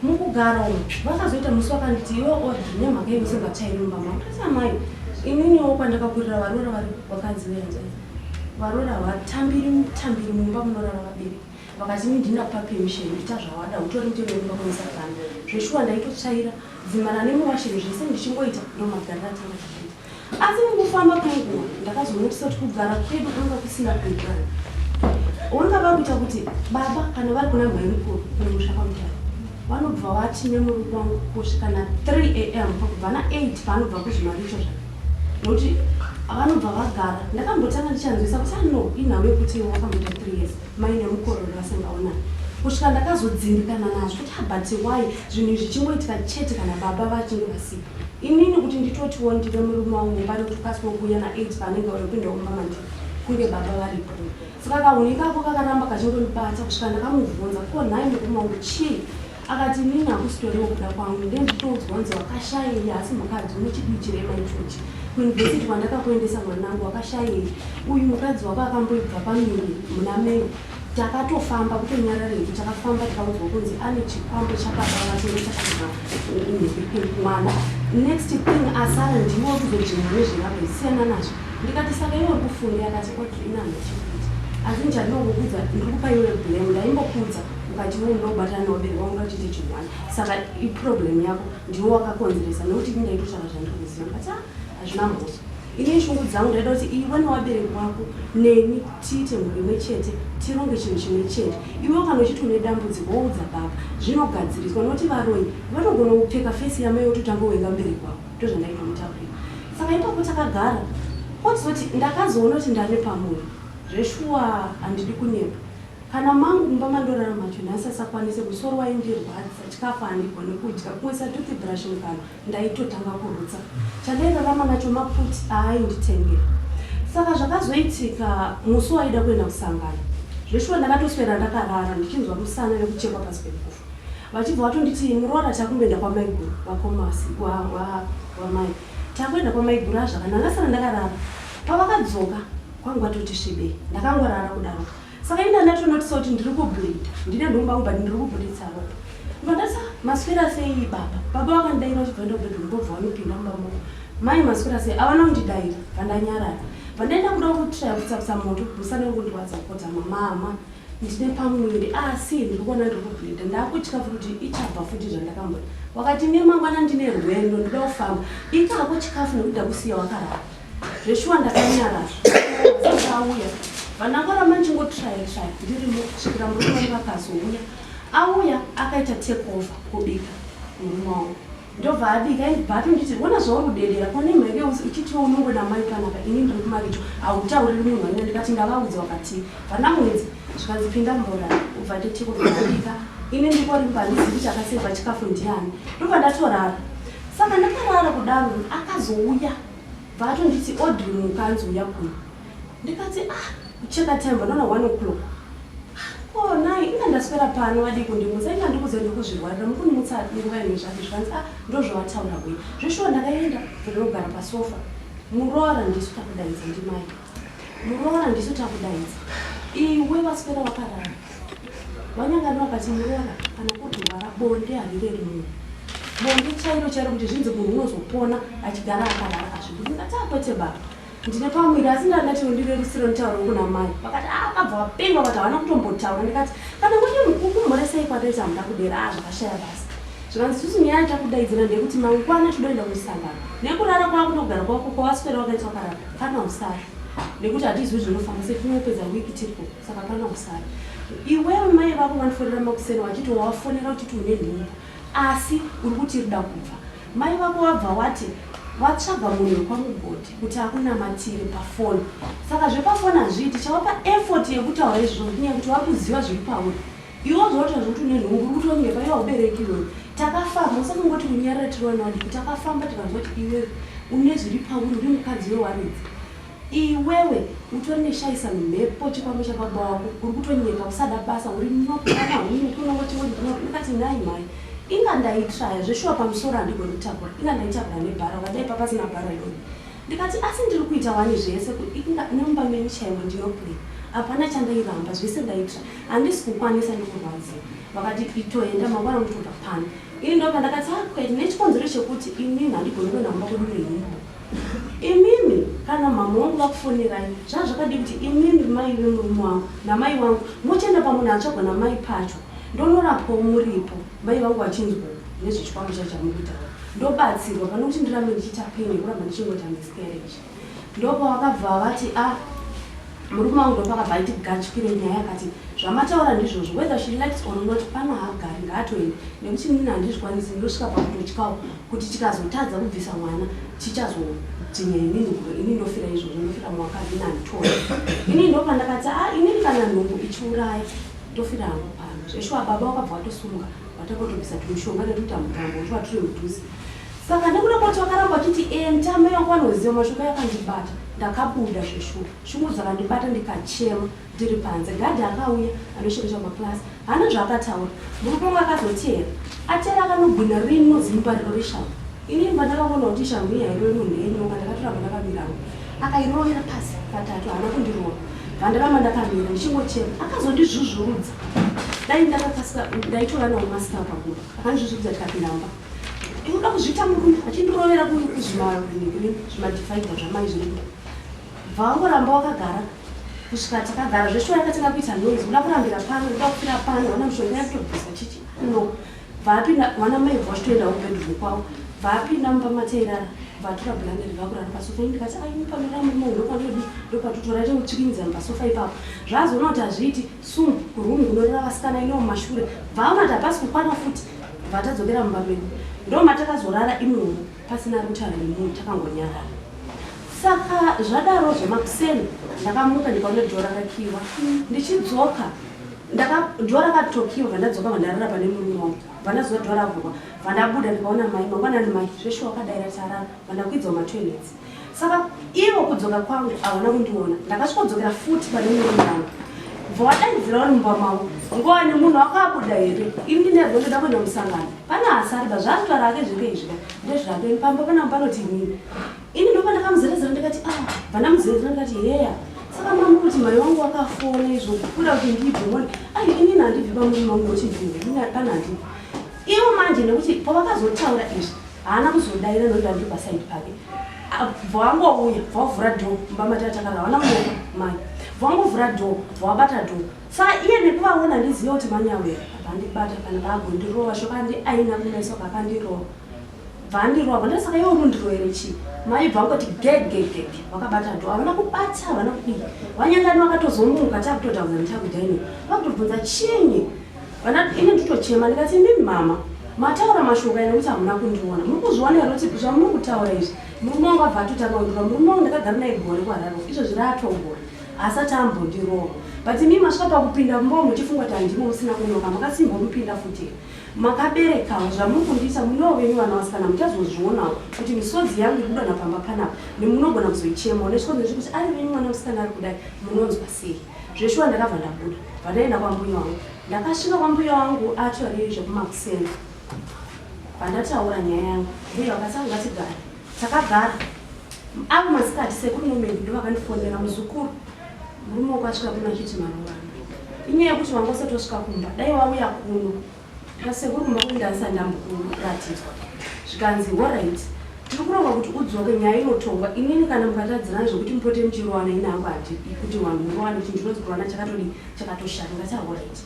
F: Mukugara umu vakazoita musi wakanditi iwe Audrey nemhaka yei usingatsvairi mumba mako. Ndakati amai ininiwo kwandakakurira varoora vari vakadzi vehanzvadzi. Varoora havatambiri mutambiri mumba munorara vabereki. Vakati ini ndina kupa permission ita zvawada utori mutemo wekumba kwemusatana. Zveshuwa ndaitotsvaira dzimara nemuwasheni zvese ndichingoita ndomagariro atanga takaita. Asi mukufamba kwenguva ndakazonotisa kuti kugara kwedu kwanga kusina kuenderana. Wanga vakuita kuti baba kana vari kuna mhai mukuru kumusha kwaMutare vanobva vati nemurume wangu kusvika na 3 am pakubva na 8 paanobva kuzvimaricho zvake nokuti vanobva vagara ndakambotanga ndichanzwisa kuti ano ah, inhau yekuti wakamboita 3 years mai nemukororo vasingaonani kusvika ndakazodzimbikana nazvo kuti ah, but why zvinhu izvi chingoitika chete kana baba vachinge vasipo Inini kuti nditotiwo ndine murume wangu mumba nekuti ukasike kuuya na 8 paanenge auya kupinda mumba mandiri kunge baba varipo. Saka kahunhu ikako kakaramba kachingondibata kusvika ndakamubvunza ko nhai murume wangu chii? Akati inini hakusitoriwo kuda kwangu ndiye nditoudzwa kunzi wakashayei haasi mukadzi une chidii chirema ichochi. Kuyunivhesiti kwandakakuendesa mwanangu wakashayei uyu mukadzi wako akamboibva pamiri muna May Takatofamba kutonyarara hedu takafamba tikaudzwa kunzi ane chikwambo chababa vake ndochakabva mwana next thing asara ndiwe kuzojemwa nezvirabwe siyana nazvo ndikati saka iwe uri kufunga akati okay ini handina chekuita asi chandinongokudza ndiri kupa iwe blame ndaimbokudza ukati iwe unoda kubatana nevabereki vangu unoda kuchiita chihwani saka iproblem yako ndiwe wakakonzeresa nekuti ini ndaitotsvaka zvandiri kuziva ndikati ah hazvina mhosva Ini shungu dzangu ndaida kuti iwe newabereki wako neni tiite mhuri imwe chete tironge chinhu chimwe chete. Iwe kana uchiti une dambudziko woudza baba zvinogadziriswa nokuti varoyi vanogona kupfeka fesi yamai wototanga kuvenga mubereki wako. Ndozvandaitomutaurira. Saka ipapo takagara kwotozoti ndakazoona kuti ndane pamoyo. Zveshuwa handidi kunyepa. Kana mangu mumba mandorara macho nhasi asakwanise musoro waindirwadza chikafu handigone kudya kungoisa toothbrush mukanwa Ndaitotanga kurutsa. Chandairarama nacho maputi aainditengera. Saka zvakazoitika musi waida kuenda kusangano. Zveshuwa ndakatoswera ndakarara ndichinzwa musana nekuchekwa pasi pekufa. Vachibva vatonditi muroora takumboenda kwamaiguru vakomasi wamai. Takuenda kwamaiguru azvakanaka ndasara ndakarara. Pavakadzoka kwangu kwatoti svibei. Ndakangorara kudaro. Saka ini ndandatonotisawo kuti ndiri kubleeda. Ndine nhumbu yangu but ndiri kubuditsa ropa. Ndobva ndati ah, maswera sei baba? Baba vakandidaira vachibva vaenda kubedroom ndobva vanopinda mumba mo. Mai maswera sei? Avana kundidaira vandanyarara. Vandaenda kuda kutraya kutsapsa moto musana wekundirwadza kukotama. Mama ndine pamuviri asi ndiri kuona ndiri kubleeda ndakutya futi kuti ichabva futi zvandakamboita. Wakati nemangwana ndine rwendo ndoda kufamba. Ita hako chikafu nekuti ndakusiya wakarara. Zveshuwa ndakanyarara. Auya. Vandangoramba ndichingotraya traya ndirimo kusvikira murume wangu akazouya. Auya akaita take over kubika murume wangu. Ndobva abika ndibva atonditi wona zvauri kudedera ko nemheke uchitiwo unongoda mai panapa ini ndiri kumaricho hautauriri munhu wanyaya ndikati ndavaudza wakati vana mwedzi zvikanzi pinda mbora ubva ndetiko abika ini ndikorimba handizivi chakaseva chikafu ndiani ndobva ndatorara saka ndakarara kudaro akazouya bva atonditi Audrey mukanzi uya kuno ndikati ah kucheka time vanoona 1 o'clock ko nai inga ndaswera pano vadii kundimutsa inga ndikuziva ndiri kuzvirwarira mukundimutsa nguva ino zvapi zvikanzi ah ndozvawataura wei zveshuwa ndakaenda ndinogara pasofa muroora ndisu takudaidza ndimai muroora ndisu takudaidza iwe waswera wakarara wanyangani wakati muroora kana kurwara bonde harireri munhu bonde chairo chairo kuti zvinzi munhu unozopona achigara akarara azvidi ndikati akwete baba ndine pamuviri asi ndandati undirerusire nditaure kuna mai vakati akabva ah, vapenga vakati havana kutombotaura ndikati kana kuti mukumhoresei kwatoita hamuna kudera a ah, zvakashaya basa zvikanzi susu nyaya yatakudaidzira ndeyekuti mangwana todoenda kumusangano nekurara kwako nokugara kwako kwawaswera wakaita wakarara pana usara nekuti hatizivi zvinofamba setinopedza wiki tiripo saka pana usara iwewe mai vako vanofonera makuseni vachiti wawafonera uchiti une nhumbu asi uri kuti irida kubva mai vako wabva wati watsvaga munhu wekwamugodhi kuti akunamatire pafoni saka zvepafoni hazviiti chavapa effort yekutaura izvozvo kunyaya kuti vari kuziva zviri pauri iwe zvaota zvekuti une nhumbu uri kutonyepa iwe haubereki iwewe takafamba usakungoti kunyarara tiri vana vadiki takafamba tikanzwa kuti iwewe une zviri pauri uri mukadzi wewaridzi iwewe utori neshaisano mhepo chikwambo chababa wako uri kutonyepa usada basa uri nokana unongoti ndikati nhai mhai inga ndaitraya zveshuwa pamusoro handigoni kutakura inga ndaitakura nebhara ukadai papasina bhara iroro ndikati asi ndiri kuita wani zvese nemumba menyu chaimo ndinoplay hapana chandairamba zvese ndaitra handisi kukwanisa ndikurwadziwa vakati itoenda mangwana unotobva pano ini ndo pandakati akwete nechikonzero chekuti inini handigoni kuenda mumba kwedu nenhumbu imimi kana mama wangu vakufonerai zvaa zvakadii kuti imimi mai vemurume wangu namai wangu mochienda pamunhu atsvagwa namai pacho ndonorapwawo muripo mai vangu vachinzwa nezvechikwambo chacho chamuri kutaura ndobatsirwa pane kuti ndirambe ndichiita pain yekuramba ndichingoita miscarriage ndopavakabva vati a ah, murume wangu ndopakabva aiti gachikire nyaya akati zvamataura ndizvozvo whether she likes or not pano haagari ngaatoende nekuti inini handizvikwanisi ndinosvika pakutotyawo kuti tikazotadza kubvisa mwana chichazodzvinya inini guro ini ndofira izvozvo ndofira mwakadzi nanditora inini ndopandakati a ah, inini kana nhumbu ichiuraya ndofira hangu pano zveshuwa baba wakabva watosumuka watakotobvisa tumushonga nekuita mutambo uchiwa tiri mudhuze saka nekuda kwati wakaramba uchiti enda mai wangu vanoziva mashoko yakandibata ndakabuda zveshuwa shungu dzakandibata ndikachema ndiri panze gadhi akauya anoshekesha maklasi haana zvaakataura murume wangu akazotera atera akanogwina rino zimupariro reshangu inini pandakaona kuti shangu iyi hairove munhu yenyoka ndakatoramba ndakamiramo akairovera pasi katatu haana kundirova vandaramba ndakamira ndichingochema akazondizvuzvurudza dai ndakakasika ndaitora nawo masika paguva akandizvuzvurudza tikapinda mumba inoda kuzviita murume achindirovera kuzvimadhifaidha zvamai zviripo bva wangoramba wakagara kusvika takagara zveshuwa yakatanga kuita noise kuda kurambira pano kuda kufira pano vana mushonga yakutobvisa chichi no bvaapinda vana mai bva vachitoenda kubedroom kwavo bvaapinda mumba mateirara bvatora blanket vakurara pasofa ini ndikati ai panorara murume ndopandodi ndopatotora ite kutsvikinyidzana pasofa ipapo zvazoona kuti hazviiti soon kuroom kunorara vasikana ino mumashure bvaona kuti hapasi kukwana futi bvatadzokera mumba medu ndo matakazorara imomo pasina ari kutaura nemunhu takangonyarara saka zvadaro zvemakuseni ndakamuka ndikaona dhoo rakakiwa ndichidzoka dhoo rakatokiwa vandadzoka vandarara pane murume wangu vandazuva dhoo ravhurwa vandabuda ndikaona mai mangwanani mai zveshuwa wakadaira tarara vandakwidzawo matoilets saka ivo kudzoka kwangu havana kundiona ndakasvikodzokera futi pane murume wangu bva wadaidzira vari mumba mavo nguva nemunhu wakabuda here ini ndine rwendo ndoda kuenda musangano pana hasariba zvaazvitaura hake zvenge izvika ndezvake pamba panamo panoti inini ini ndopa ndakamuzerezera ndikati ah vandamuzerezera ndikati heya saka mamu kuti mai wangu wakafona izvo kuda kuti ndibve moni ai inini handibvi pamurume wangu nokuti ndibve pana handibvi ivo manje nekuti pavakazotaura izvi haana kuzodaira nokuti ndiri pasaidi pake Bva wangouya bva wavhura door mumba matatakara havana kunoka mai bva wangovhura door bva wabata door saka iye nekuvaona ndiziva kuti manyawera abva andibata kana vaagondirova shoka andiaina kumeso kakandirova bva andirova bva ndati saka iwe unondirovere chii mai bva angoti gegegege vakabata door havana kubata havana kudii vanyangani vakatozomuka takutotauzana takudaini vakutobvunza chinyi Vana ini nditochema ndikati imimi mama mataura mashoko aya nekuti hamuna kundiona muri kuzviona here kuti zvamuri kutaura izvi murume wangu abva atotanga kundirova murume wangu ndakagara naye gore kuharare izvo zviri atogore asati ambondirova but imimi masvika pakupinda mumba muchifunga kuti handimo musina kunoka makasimbomupinda futi here makaberekawo zvamuri kundiita munewo venyu vana vasikana muchazozvionawo kuti misodzi yangu iri kudonha pamba panapa nemunogona kuzoichemawo nezvikonzero zvekuti ari venyu mwana musikana ari kudai munonzwa sei Zveshuwa ndakabva ndabuda bvandaenda kwambuya wangu. Ndakasvika kwambuya wangu atori zvekumakuseni bvandataura nyaya yangu. Mbuya vakati angu ngatigare. Takagara avo masikati sekuru Moment ndovakandifonera muzukuru murume wako asvika kuno achiti marovana. Inyaya yekuti wanga usati wasvika kumba dai wauya kuno Sekuru kumba kwenyu ndandisati ndambokuratidzwa zvikanzi horait tiri kuronga kuti udzoke nyaya inotongwa inini kana mukatadzirana zvekuti mupote muchirowana ini hangu handidi kuti vanhu murowane chinhu chinonzi kurowana chakatodii chakatoshata ndikati ahorait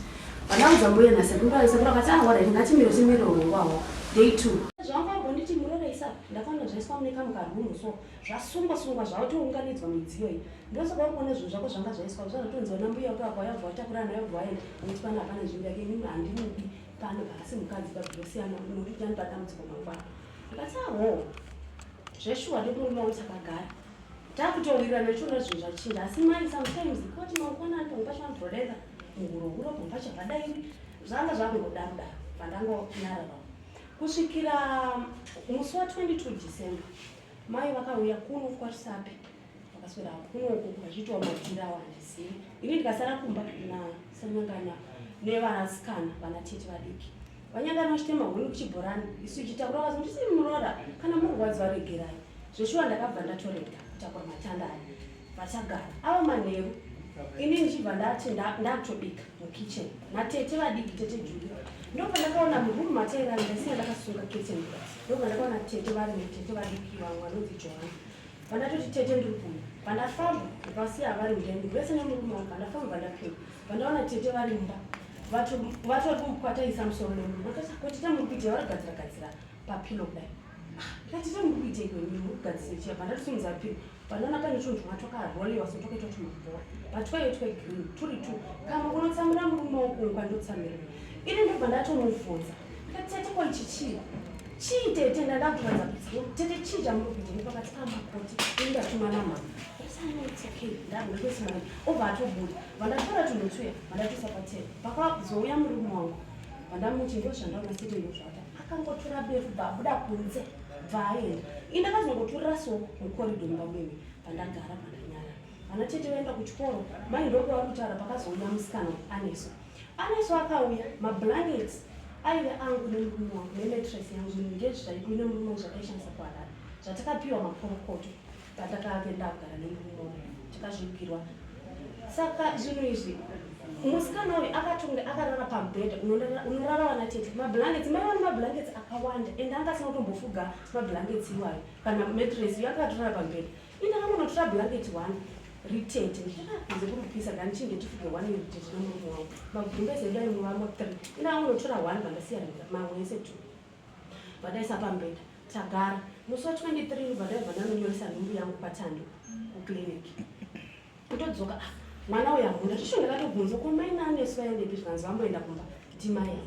F: vandaudza mbuya nasekuru sekuru akati ahorait ngatimire timire urongwa hwako day two zvangu ambonditi muroreisa ndakaona zvaiswa mune kamwe karumu so zvasungwa sungwa zvatounganidzwa midziyo iyi Ndosaka uri kuona zvinhu zvako zvanga zvaiswa zvazotonzi vana mbuya wako apa wayabva watakura nayo bva waenda nekuti pano hapana nzvimbo yake inini handimudi pano haasi mukadzi pabvosiyana nokuti uchandipa dambudziko mangwana ndikati aho zveshuwa ndomurume wangu takagara takutowirirana ndichiona zvinhu zvachinja asi mai sometimes koti mangwanani pamwe pacho vanobvodaira muhurohuro pamwe pacho havadairi zvanga zvakungodaro daro pandangonyararawo kusvikira musi wa 22 December mai vakauya kuno kwaRusape vakaswera kunoku vachiitwa madhiri awo handizivi ini ndikasara kumba nasanyangana nevanasikana vana tete vadiki vanyangana vachitema huni kuchibhorani isu ichitakura vazi ndisi muroora kana murwadziwa regerai zveshuwa ndakabva ndatorega kutakura matanda aya vachagara avo manheru ini ndichibva ndati ndakutobika mukitchen natete vadiki tete juli ndopandakaona murumu matairani ndasina ndakasunga kitchen ndopandakaona tete varimo tete vadiki vamwe vanonzi johani Pandatoti tete ndiri kuuya pandafamba ndikasiya vari mudeni vese nemurume wangu pandafamba pandapinda pandaona tete vari mumba vatori kukwataisa musoro nemurume vakati ko tete muri kuitei vari kugadzira gadzira papilo kudai ah, ndikati tete muri kuitei kwenyu muri kugadzira chiya pandatosimudza pilo pandaona pane tunhu twanga twakarolewa so twakaitwa tumabhora but twaive twegreen turi two kamwe kunotsamira murume wangu kumwe kwandotsamira ini ndobva ndatomubvunza ndikati tete ko ichi chii Chii tete ndada kuvanza kuti tete chii chamuri kuita nepakati amakoti ini ndatuma namama ndasana it's okay ndakutosimana obva atobuda vandatora tunhu tuya vandatoisa patebe pakazouya murume wangu vandamuti ndo zvandaona sete ndo zvata akangotora befu bva abuda kunze bva aenda ini ndakazongotorera so mukorido mumba meme pandagara pandanyara vana tete vaenda kuchikoro mai ndokuva kutaura pakazouya musikana aneso Anesu akauya, mablankets aive angu nemurume wangu nemattress yangu zvinhu ndezvaidu nemurume wangu zvataishandisa kuHarare zvatakapiwa makorokoto patakave ndakugara nemurume wangu takazvigirwa saka zvinhu izvi musikana uyu akatonge akarara pamubhedha unorara vana tete mablankets mai vane mablankets akawanda and anga asina kutombofuga mablankets iwayo kana mattress iyo akatorara pamubhedha ini ndakangonotora blanket one ritete ndichiti kunze kuri kupisa nganichinge tifuge one ritete nomurume wangu magumbeze edu aimuvamo three ini angonotora one vandasiya mamwe ese two vandaisa pambeda tagara musi wa 23 ndobva ndaibva ndanonyoresa nhumbu yangu kwatando kuclinic kutodzoka ah, mwana uyu hamuna zvisho ndakatobvunza ko mai nanesu vaendepi zvikanzi vamboenda kumba ndimai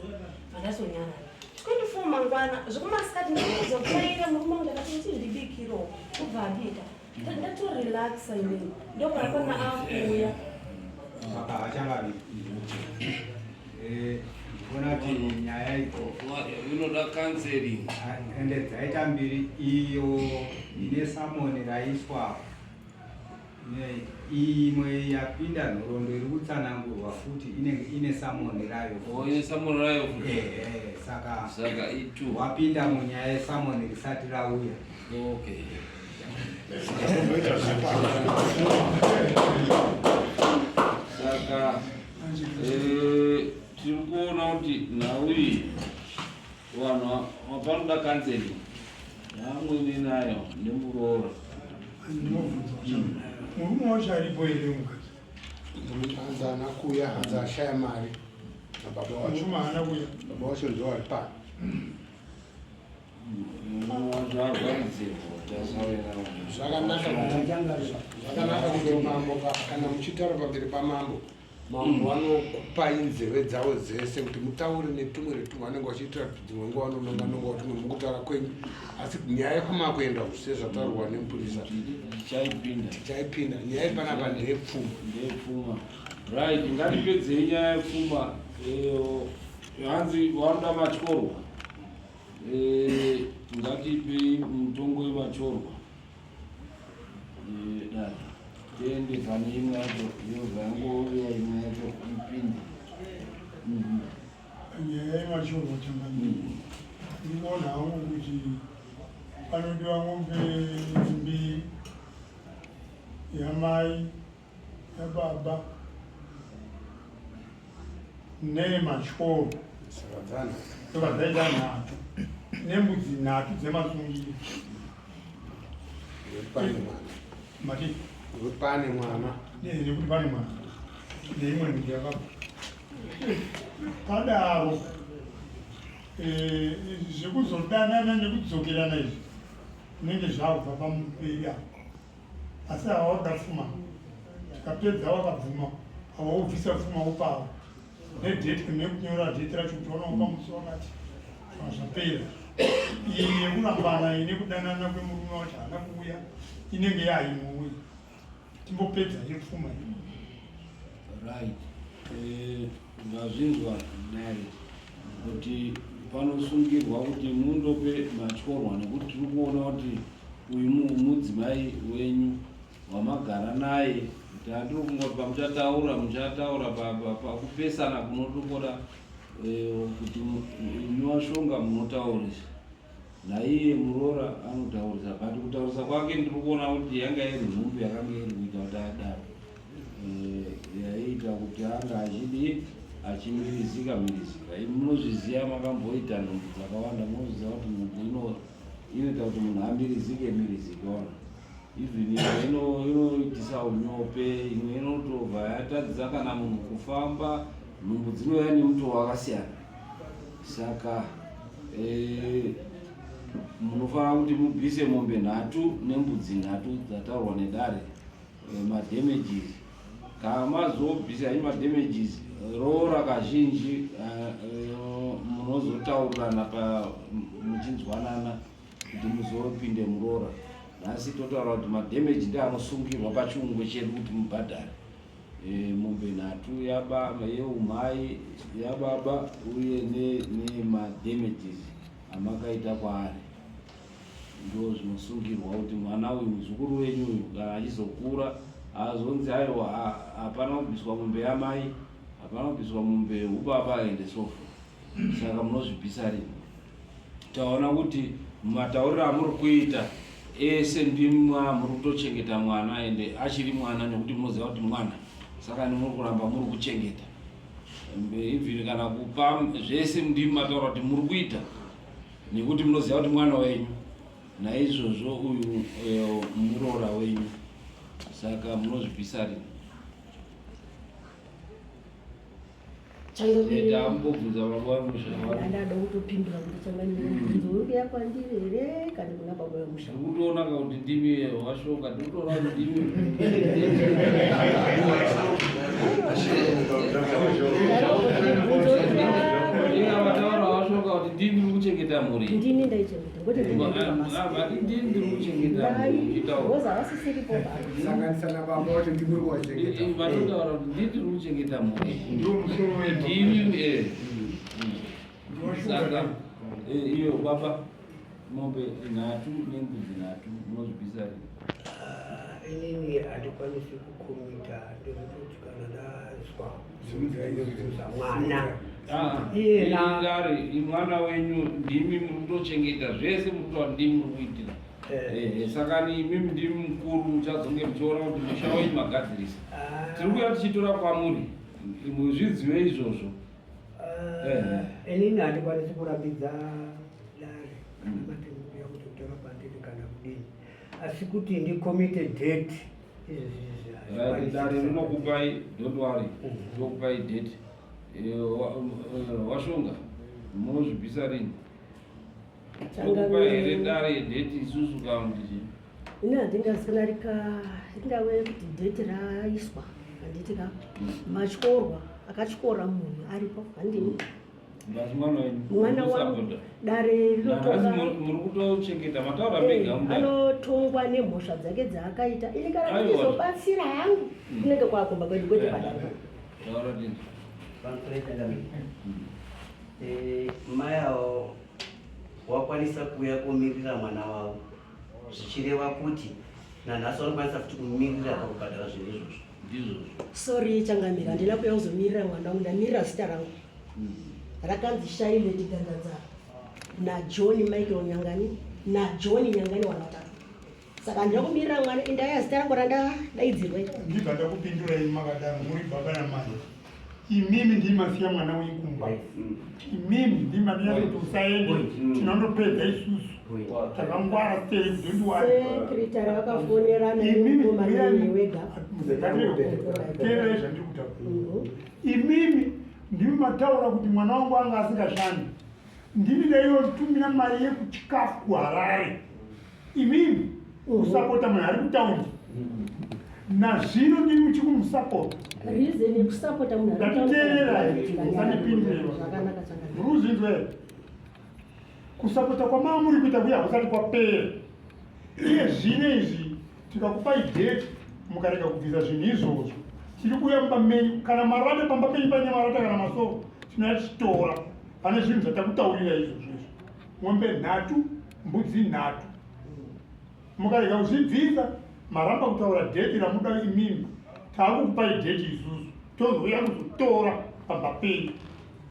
F: vandazonyarara 24 mangwana zvekumasikati ndakuzopfaira murume wangu ndakati nditi ndibikiro kubva abika ndatorelaxa inini ndopakona akuuya
A: eh, ndikuona kuti nyaya iko
D: inoda counseling
A: ende dzaita mbiri iyo ine samoni raiswa Imwe yapinda nhoroondo iri kutsanangurwa futi inenge ine samoni rayo.
D: Oh, ine samoni rayo futi.
A: Eh, eh, saka
D: saka itu
A: wapinda munyaya yesamoni risati rauya.
D: Okay. Saka eh, tiri kuona kuti nhau iyi vanhu vapanoda kanzeni yamwene nayo nemuroora.
G: Murume wacho aripo here mukadzi?
A: Hanzi haana kuuya, hanzi ashaya mari nababa wacho.
G: Murume haana kuuya.
A: Baba wacho ndiwo ari pano. Zvakanaka zvakanaka kuti mambo kana muchitaura pamberi pamambo mambo vanokupai nzeve dzavo dzese kuti mutaure netumwe netumwe vanenge vachiitira kuti dzimwe nguva vanononga nonga tumwe mukutaura kwenyu asi nyaya yekwamakuenda sezvataurwa nemupurisa tichaipinda nyaya iri panapa ndeyepfuma
D: ndeyepfuma right ngatipedzei nyaya yepfuma hanzi vanoda matyorwa eh, ngatipei mutongo wematyorwa eh, dai tiende pane imwe yacho yobva yangoviwa imwe yacho ipinde
G: mhm. Nyaya yematyorwa changamire ndikuona hangu kuti panodiwa ng'ombe mbiri yamai yababa nematyoro saka dzaita nhatu nembudzi nhatu dzemasungiro mati
A: pane mwana
G: nekuti pane mwana neimwe nhumbi yakabva padaro eh, zvekuzodanana nekudzokerana izvi zvinenge zvabva pamuperi apo asi ava wakuda pfuma tikapedza wakabvuma ava wobvisa pfuma wopawo nedate nekunyora date racho kuti wanopa musi wakati kana zvapera iyi yekurambana iyi nekudanana kwemurume wacho haana kuuya inenge yaimwe timbopedza yepfuma iyi
D: right eh, ndazvinzwa dare kuti panosungirwa kuti mundope matyorwa nekuti tiri kuona kuti uyu mudzimai wenyu wamagara naye kuti andiri kungoti pamuchataura muchataura pakupesana kunotokora eh, kuti imi washonga munotaurisa naiye muroora anotaurisa but kutaurisa kwake ndiri kuona kuti yanga iri nhumbu yakanga iri kuita kuti adaro eh, yaiita kuti anga achidii achimirizika mirizika imi munozviziva makamboita nhumbu dzakawanda munozviziva kuti nhumbu inoita kuti munhu amirizike mirizike ona even imwe inoitisa unyope imwe inotobva yatadzisa kana munhu kufamba nhumbu dzinouya nemutoo wakasiyana saka eh, munofanira kuti mubvise mombe nhatu nembudzi nhatu dzataurwa nedare eh, madamages kana mazobvisa i madamages roora kazhinji eh, munozotaurirana pa muchinzwanana kuti muzopinde muroora nhasi totaura kuti madamage ndeanosungirwa pachiungwe chedu kuti mubhadhare e, mombe nhatu yeumai yababa uye nemadamages amakaita kwaari ndo zvinosungirwa kuti mwana uyu muzukuru wenyu uyu kana achizokura azonzi aiwa hapana kubviswa mombe yamai hapana kubviswa mombe yeubaba and so forth saka munozvibvisa rini taona kuti matauriro amuri kuita ese ndimwa muri kutochengeta mwana ende achiri mwana nekuti munoziva kuti mwana saka nimuri kuramba muri kuchengeta even kana kupa zvese ndimi mataura kuti muri kuita nekuti munoziva kuti mwana wenyu naizvozvo uyu eh, muroora wenyu saka munozvibvisa rini Ndambobvunza baba vemusha.
C: Ndada kutopindura kuti changamire mubvunzo uri kuya kwandiri here kana kuna baba vemusha.
D: Ndikutoona ka kuti ndimi washoka, ndikutoona kuti ndimi. Inga vataura washoka kuti ndimi muri kuchengeta mhuri.
C: Ndini ndaichengeta. Ngokuti ndini ndaiita basa.
D: Ndini ndiri kuchengeta mhuri.
C: Ngozi havasisiripo baba.
A: Sanganisa nababa wacho ndimi muri kuwachengeta.
D: Vatotaura kuti ndini ndiri kuchengeta mhuri.
G: Ndiwo musoro wedu.
D: Ndimi eh. Saka eh, iyo baba mombe nhatu nembudzi nhatu munozvibvisa rini?
B: Ah, inini handikwanisi kukomita ndinototi kana ndazwa mwana
D: Ah,
B: Iyena.
D: Dare mwana wenyu ndimi muri kutochengeta zvese muri kutoa ndimi muri kuitira Eh. Eh, saka ni imimi ndimi mukuru muchazonge muchiona kuti musha wenyu magadzirisa
B: Ah.
D: tiri kuuya tichitora kwamuri muzvizive izvozvo
B: Ah,
D: Eh.
B: inini handikwanisi kurambidza dare kana matikuuya kuti kutaura kwandiri kana kudini Asi kuti ndikomite date
D: izvezvi. Dare rinokupai, don't worry, rinokupai date. Washonga munozvibvisa rini? Tokupa here dare date isusu kana kuti chii?
C: Ini handingazi rika ringave kuti date raiswa, handiti ka matyorwa akatyora munhu aripo, handini?
D: Basi mwana wenyu.
C: Mwana wangu dare
D: rinotonga. Muri kutochengeta mataura mega
C: mudare. Anotongwa nemhosva dzake dzaakaita. Ini kana ndichizobatsira hangu kunenge kwakumba kwedu kwete padare.
D: Taura tinzi.
H: Pamusoro changamire. Mai avo wakwanisa kuuya kumirira mwana wavo, zvichireva kuti nanhasi vanokwanisa futi kumirira pakubhadhara zvinhu izvozvo.
D: Ndizvozvo.
C: Sorry changamire, handina kuuya kuzomirira mwana wangu, ndamirira zita rangu. Rakanzi Shailet Gandanzara naJohn Michael Nyangani naJohn Nyangani vanhu vatatu. Saka handina kumirira mwana, indaya zita rangu randadaidzirwa.
G: Ndibva ndakupindurai makadaro muri baba namai. Imimi ndimi masiya mwana wenyu kumba. Imimi ndimi madiya kuti usaende, tinondopedza isusu. Takangwara sei, don't worry.
C: Secretary vakafonerana
G: Imimi
C: nemukomana wega.
G: Teererai zvandiri kutaura. Imimi ndimi mataura kuti mwana wangu anga asingashandi. Ndimi ndaiyotumira mari yekuchikafu kuHarare. Imimi kusapota munhu ari kutaundi. Nazvino ndimi muchikumusapota.
C: Reason yekusapota munhu ari kutaundi.
G: Ndatiteererai, musandipindure.
C: Zvakanaka changamire.
G: Muri kuzvinzwa here? Kusapota kwamaa muri kuita kuya hakusati kwapera. Iye zvino izvi tikakupai date mukarega kubvisa zvinhu izvozvo, tiri kuuya mumba menyu. Kana marata pamba penyu paine marata kana masoro, tinouya tichitora pane zvinhu zvatakutaurira izvozvo izvo. Mombe 3, mbudzi 3. Mukarega kuzvibvisa, maramba kutaura date ramuda imimi, taakukupai date isusu, tozouya kuzotora pamba penyu.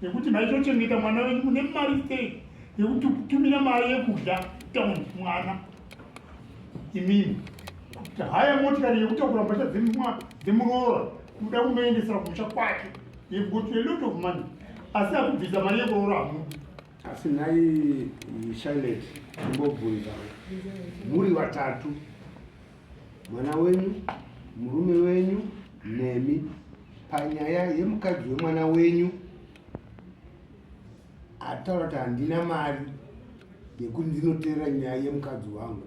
G: Nekuti maitochengeta mwana wenyu mune mari sei yekutumira mari yekudya town mwana imimi. Kuti haya motikari yekutakura mbatya dzemuroora kuda kumuendesera kumusha kwake. You've got a lot of money. Asi akubvisa mari yekuroora hamudi.
A: Asi nhai Charlotte, ndimbobvunzawo. Muri vatatu, mwana wenyu, murume wenyu nemi, panyaya yemukadzi wemwana wenyu ataura kuti handina mari yekuti ndinoteerera nyaya yemukadzi wangu,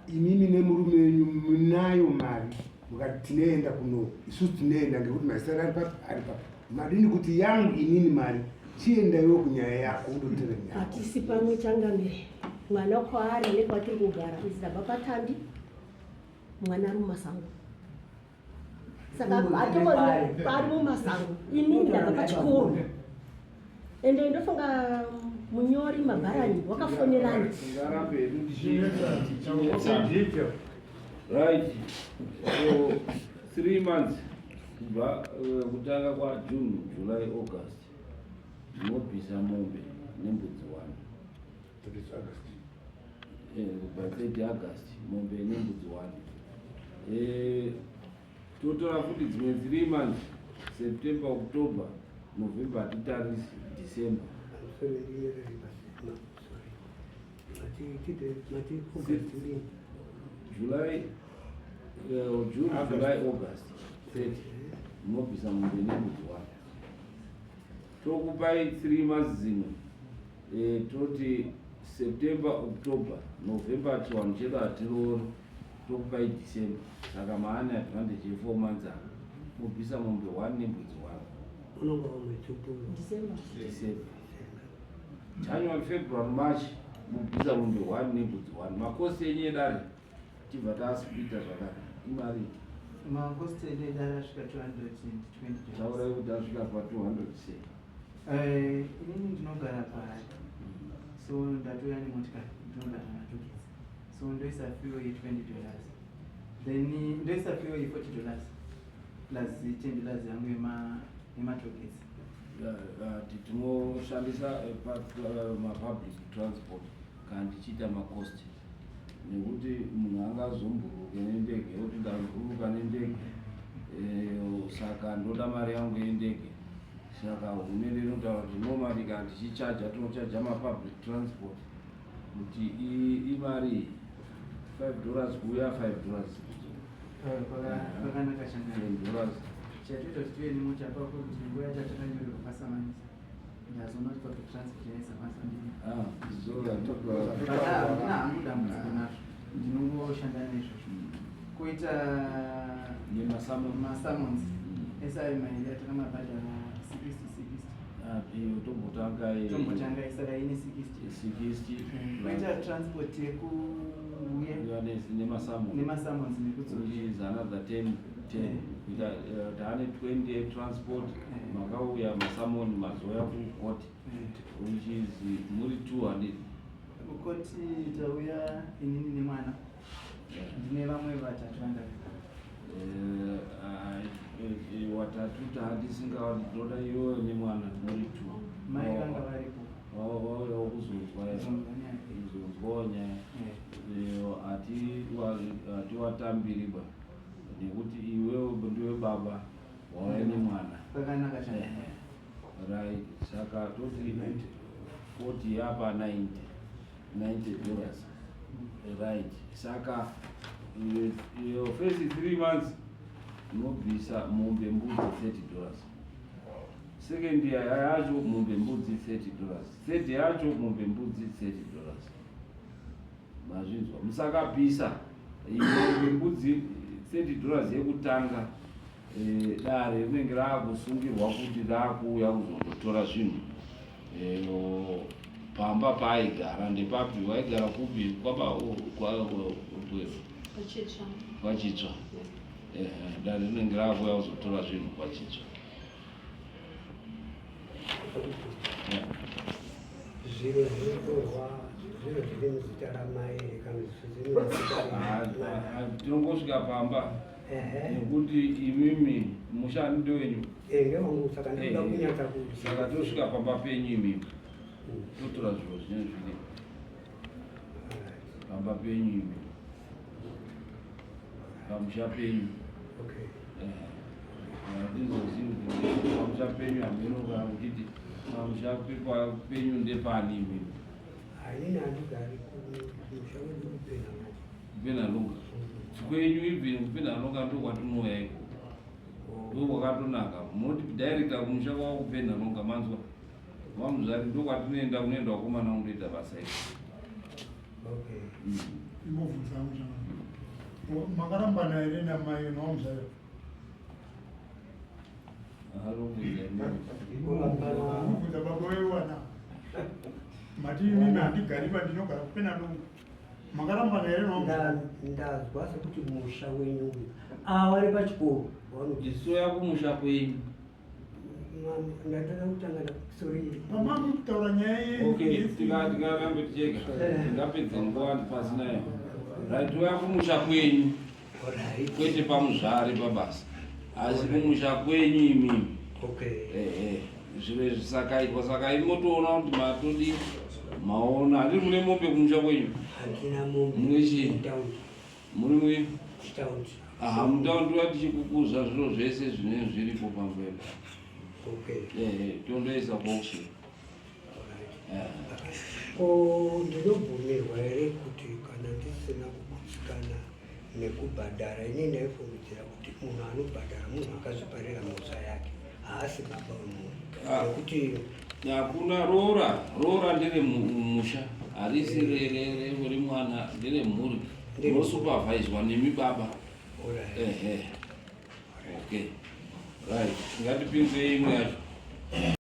A: imimi nemurume wenyu munayo mari, mukati tinoenda kuno, isusu tinoenda ngekuti mazita ari papi ari papi, madini kuti yangu inini mari, chiendaiwo kunyaya yako undoteera nyaya.
C: Hatisi pamwe changamire, mwana kwaari nekwatiri kugara izi ndabva patandi, mwana ari mumasango. Saka ari mumasango, inini ndabva pachikoro. Ende ndofunga munyori mabharani wakafonerana.
D: Ngarambe hedu tichinetsana. Right. So 3 months kubva kutanga kwa June, July, August munobvisa mombe nembudzi 1.
A: That is August.
D: By 30 August mombe nembudzi 1. Totora futi dzimwe 3 months, September, October, November, hatitarisi December. July, June, July, August 30 munobvisa mombe nembudzi 1. Tokupai 3 months dzimwe, toti September, October, November chiwanhu chedu hatiroori, tokupai December. Saka maane advantage ye 4 months apa, mobvisa mombe 1 nembudzi 1.
B: Unonga wamwedzi upi?
C: December.
D: December. January, February, March mobvisa mombe 1 nembudzi 1. Makosi enyu edare tibva tasplita zvakare. Imari
E: Makosti edu edare asvika $220.
D: Taurai kuti asvika pa 200 sei.
E: Inini ndinogara paHarare, so ndatouya nemotikari, ndinogara matollgates, so ndoisa fuel ye$20, then ndoisa fuel ye$40 plus $10 yangu yematollgates.
D: Tinoshandisa mapublic transport kana tichiita macost, nekuti munhu angazomburuke nendege oti ndamburuka nendege, saka ndoda mari yangu yendege. Saka hurumende inotaura kuti normally kana tichichaja tinochaja mapublic transport kuti imari. 5 dollars kuuya 5 dollars.
E: Kwakanaka changamire.
D: 10 dollars.
E: Chatoita kuti tive nemocha pako kuti nguva yacho yatakanyurerwa pasamanisa ndazoona kuti public transport yaisakwanisa ndini.
D: Ah,
E: Handina hangu dambudziko nazvo, ndinongoshanda neizvozvo. Koita
D: Nemasamons.
E: Masummons ese ayo mairi atakamabhadhara 60 60.
D: Ah, iyo tombotanga.
E: Tombotanga, saka ine 60.
D: 60.
E: Koita transport yekuuya
D: Uya nemasamons.
E: Nemasummons nekudzoka.
D: Which is another 10 10, kuita taane 20 yetransport. Makauya masummons, mazoya kucourt, which is muri 200.
E: Kukoti tauya inini nemwana, ndine vamwe vatatu vandavika.
D: Watatu taatisinga, toda iwewe nemwana muri two.
E: Mai vanga varipo.
D: Vauyawo kuzonzwa.
E: Kuzonzwa nyaya.
D: Kuzonzwawo nyaya. Hatiwatambiri ba nekuti iwewe ndiwe baba, wauya nemwana.
E: Kwakanaka changamire.
D: Right, saka toti 40 yapa 90, $90, right? Saka iyo first 3 months unobvisa mombe mbudzi $30, second year yacho mombe mbudzi $30, third yacho mombe mbudzi $30. Mazvinzwa? Musakapisa mombe mbudzi $30 yekutanga, dare rinenge raakusungirwa kuti raakuuya kuzondotora zvinhu. Pamba paaigara ndepapi? Waigara kupi?
F: Pachitsva.
D: Kwachitsva. Dare rinenge raakuuya kuzotora zvinhu kwachitsva. Yeah.
B: Zviro zvinotorwa, zviro zviri muzita ramai here kana zviri muzita ramai?
D: Tinongosvika pamba nekuti imimi mushandi ndewenyu.
B: Ndewangu, saka ndinoda kunyatsa kuti
D: Saka tosvika pamba penyu imimi, totora zviro zvinenge zviri pamba penyu imi, pamusha penyu.
B: Okay.
D: Handizozivi kuti pamusha penyu hameno kana kuchiti pamusha penyu ndepani imimi.
B: Hainini, handigari kumusha wedu kuPenhalonga.
D: KuPenhalonga kwenyu ibvini? KuPenhalonga ndokwatinouya ikoko, ndokwakatonaka. Munoti directa kumusha kwavo kuPenhalonga, manzwa vamuzvari? Ndokwatinoenda, kunoenda vakomana kundoita basa iko.
B: Okay.
G: Imbobvunza hangu changamire, makarambana here namai nawamuzvare? Kubvunza baba wewana mati inini handigari pandinogara kuPenhalonga, makarambana here nawamuzvare?
B: Ndazwa sekuti musha wenyu uyu ava pachikoro vanoti
D: Isoya kumusha kwenyu.
B: Ndatoda kutanga, sorry.
G: Pamami kutaura nyaya
D: Okay, tikarambe ticheka tingapedze nguva pasinayo. Right, toya kumusha kwenyu, kwete pamuzvare pabasa, asi kumusha kwenyu imimi.
B: Okay.
D: Ehe, zviro izvi sakaitwa, saka imotoona kuti matodi maona handiri mune mombe kumusha kwenyu?
B: Handina mombe.
D: Mune chii?
B: Mutaundi.
D: Muri mui
B: Taundi.
D: Aha, mutaundi. Toya tichikukuza zviro zvese zvinenge zviripo pamberi.
B: Okay.
D: Ehe, tondoisa kuauction.
B: Ko ndinobvumirwa here kuti kana ndisina kugutsikana nekubhadhara, inini ndaifungidzira kuti munhu anobhadhara munhu akazviparira mhosva yake, haasi baba wemunhu?
D: Ah.
B: Nekuti
D: Hakuna roora. Roora ndere musha, harisi remwana, nderemhuri. Unosuperviswa nemi baba. Ehe, okay, right, ngatipinzei imwe yacho.